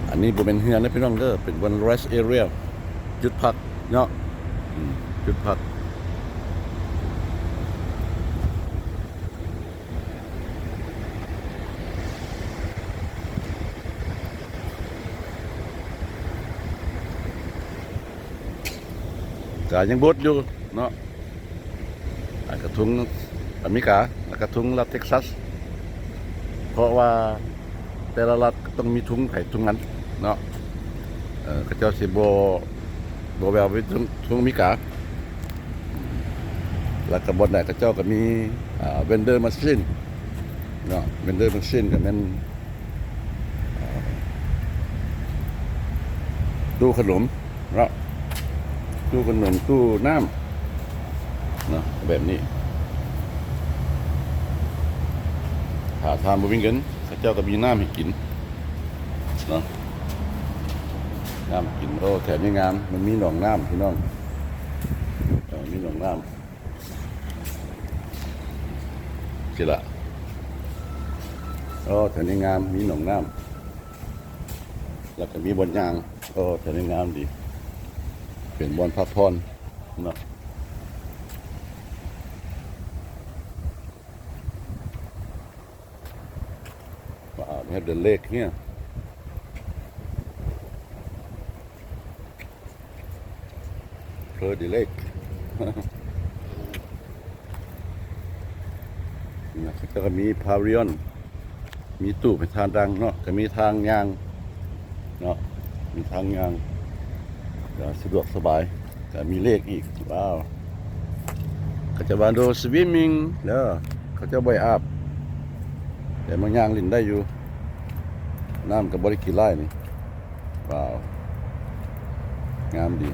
ອັນນີ້ບໍ່ແມ່ນເຮືອນເດີພີ່ນ້ອງເດີ ເປັນບ່ອນ rest area ຈຸດພັກເນາະ ອືມ ຈຸດພັກ. ກະຍັງບົດຢູ່ເນາະ ອາ ກະທຸງອາເມລິກາ ແລ້ວກະທຸງລັດເທັກຊັສ ເພາະວ່າແຕ່ລະລັດຕ້ອງມີທຸງໃຜທຸງມັນເນາະ. ເຂົາເຈົ້າຊິບໍ່ ບໍ່ແວ່ວໄປທຸງ ທຸງອາເມລິກາ. ແລ້ວກະບ່ອນໃດເຂົາເຈົ້າກະມີ ອ່າ vendor machine ເນາະ vendor machine ກະແມ່ນ ອ່າ ຕູ້ຂະໜົມເນາະ ຕູ້ຂະໜົມ ຕູ້ນ້ຳເນາະ ແບບນີ້. ຖ້າທ່ານບໍ່ມີເງິນ ເຂົາເຈົ້າກະມີນ້ຳໃຫ້ກິນເນາະ ນ້ຳກິນ. ໂອ້ ແຖວນີ້ງາມ ມັນມີໜອງນ້ຳພີ່ນ້ອງ ເອີ ມີໜອງນ້ຳ. ຊິລະ ໂອ້ ແຖວນີ້ງາມ ມີໜອງນ້ຳ ແລ້ວກະມີບ່ອນຍ່າງ. ໂອ້ ແຖວນີ້ງາມດີ ເປັນບ່ອນພັກຜ່ອນເນາະ. Wow, they have the lake here. Purdy Lake. ເຂົາເຈົ້າກະມີ pavilion ມີຕູບໃຫ້ທ່ານນັ່ງເນາະ ກະມີທາງຍ່າງເນາະ ມີທາງຍ່າງ ກະສະດວກສະບາຍ ກະມີເລກອີກ. ວ້າວ ເຂົາເຈົ້າວ່າ no swimming ເດີ ເຂົາເຈົ້າບໍ່ໃຫ້ອາບ ແຕ່ມາຍ່າງຫຼິ້ນໄດ້ຢູ່ ນ້ຳກະບໍ່ໄດ້ຂີ້ຮ້າຍນີ້. ວ້າວ ງາມດີ.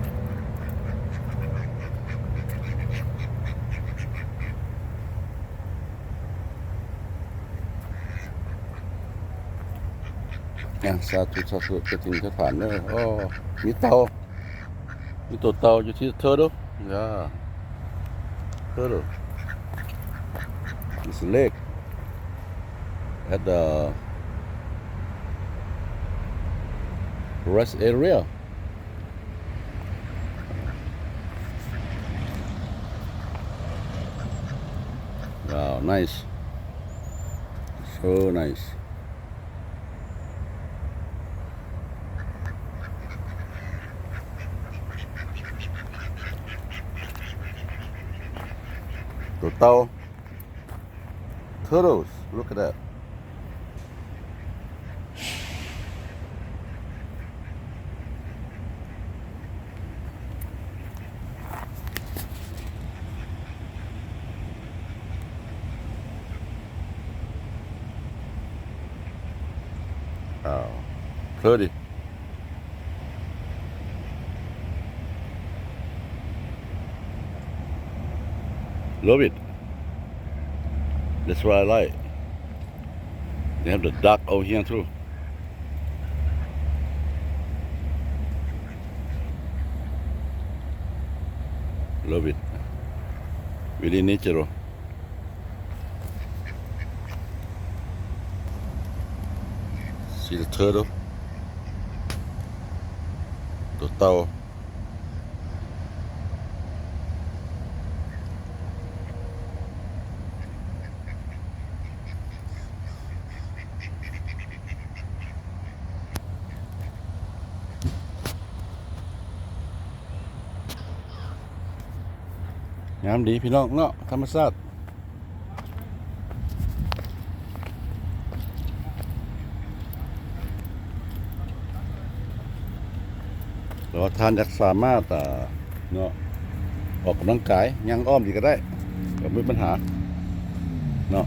ອ່າ ສາທຸ ສາທຸ ເຈົ້າຖິ່ນເຈົ້າຖານເດີ. ໂອ້ ມີເຕົາ ມີໂຕເຕົາຢູ່ທີ່ turtle. Yeah, turtle. It's a lake at the rest area. Wow, nice. So nice. ໂຕເຕົາ. Turtles, look at that. ອ້າວ ເທີດິ. Love it. That's what I like. They have the duck over here too. Love it. Very natural. See the turtle. ໂຕເຕົາ. ງາມດີພີ່ນ້ອງເນາະ ທຳມະຊາດ. ແຕ່ວ່າທ່ານຢາກສາມາດ ອ່າ ເນາະ ອອກກຳລັງກາຍ ຍ່າງອ້ອມນີ້ກະໄດ້ ກະບໍ່ມີບັນຫາເນາະ.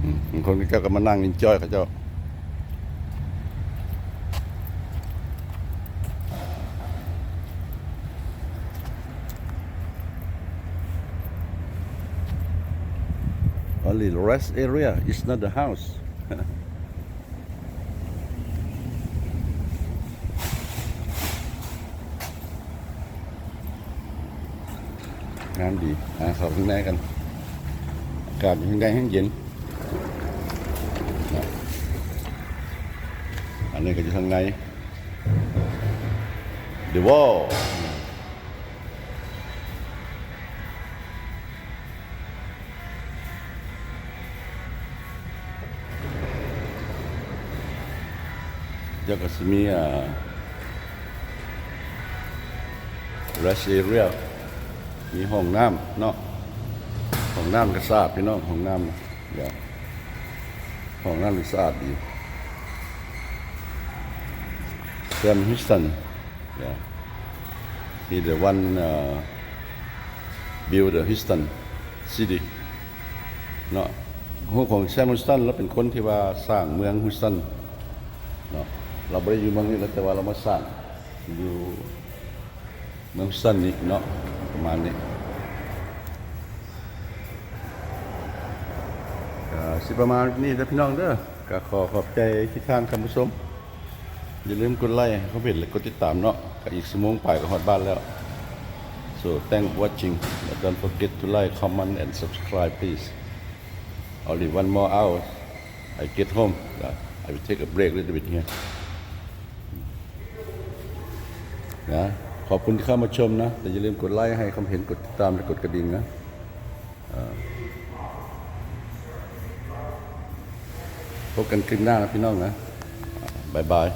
ອືມ ບາງຄົນເຂົາເຈົ້າກະມານັ່ງ enjoy ເຂົາເຈົ້າ. Only rest area, it's not the house. ງາມດີ ຫາເຂົ້າຂ້າງໃນກັນ ອາກາດຢູ່ຂ້າງໃນແຮງເຢັນ ອັນນີ້ກໍຢູ່ຂ້າງໃນ The wall. ແລ້ວກໍຊິມີ ອ່າ rest area ມີຫ້ອງນ້ຳເນາະ ຫ້ອງນ້ຳກໍສະອາດພີ່ນ້ອງ ຫ້ອງນ້ຳ ເອີ ຫ້ອງນ້ຳນີ້ສະອາດດີ Sam Houston. Yeah. He the one, uh, build the Houston city ເນາະ. ຮູ້ຂອງ Sam Houston ລາວເປັນຄົນທີ່ວ່າສ້າງເມືອງ Houston ເນາະ. ລາວບໍ່ໄດ້ຢູ່ເມືອງນີ້ແລ້ວ ແຕ່ວ່າລາວມາສ້າງຢູ່ເມືອງ Houston ນີ້ເນາະ ປະມານນີ້. ກໍຊິປະມານນີ້ເດີພີ່ນ້ອງເດີ. ກໍຂໍຂອບໃຈທີ່ທ່ານທ່ານຜູ້ຊົມ. ຢ່າລືມກົດໄລ ຄອມເມັນ ແລະ ກົດຕິດຕາມເນາະ. ກໍອີກຊົ່ວໂມງປາຍກໍຮອດບ້ານແລ້ວ. So thanks for watching. Don't forget to like, comment and subscribe, please. Only one more hour. I get home. I will take a break little bit here. ນະ ຂອບຄຸນທີ່ເຂົ້າມາຊົມນະ ແຕ່ຢ່າລືມກົດໄລໃຫ້ຄອມເຫັນ ກົດຕິດຕາມ ແລະ ກົດກະດິ່ງນະ. ເອີ ພົບກັນຄລິບໜ້ານະພີ່ນ້ອງນະ. ບາຍບາຍ.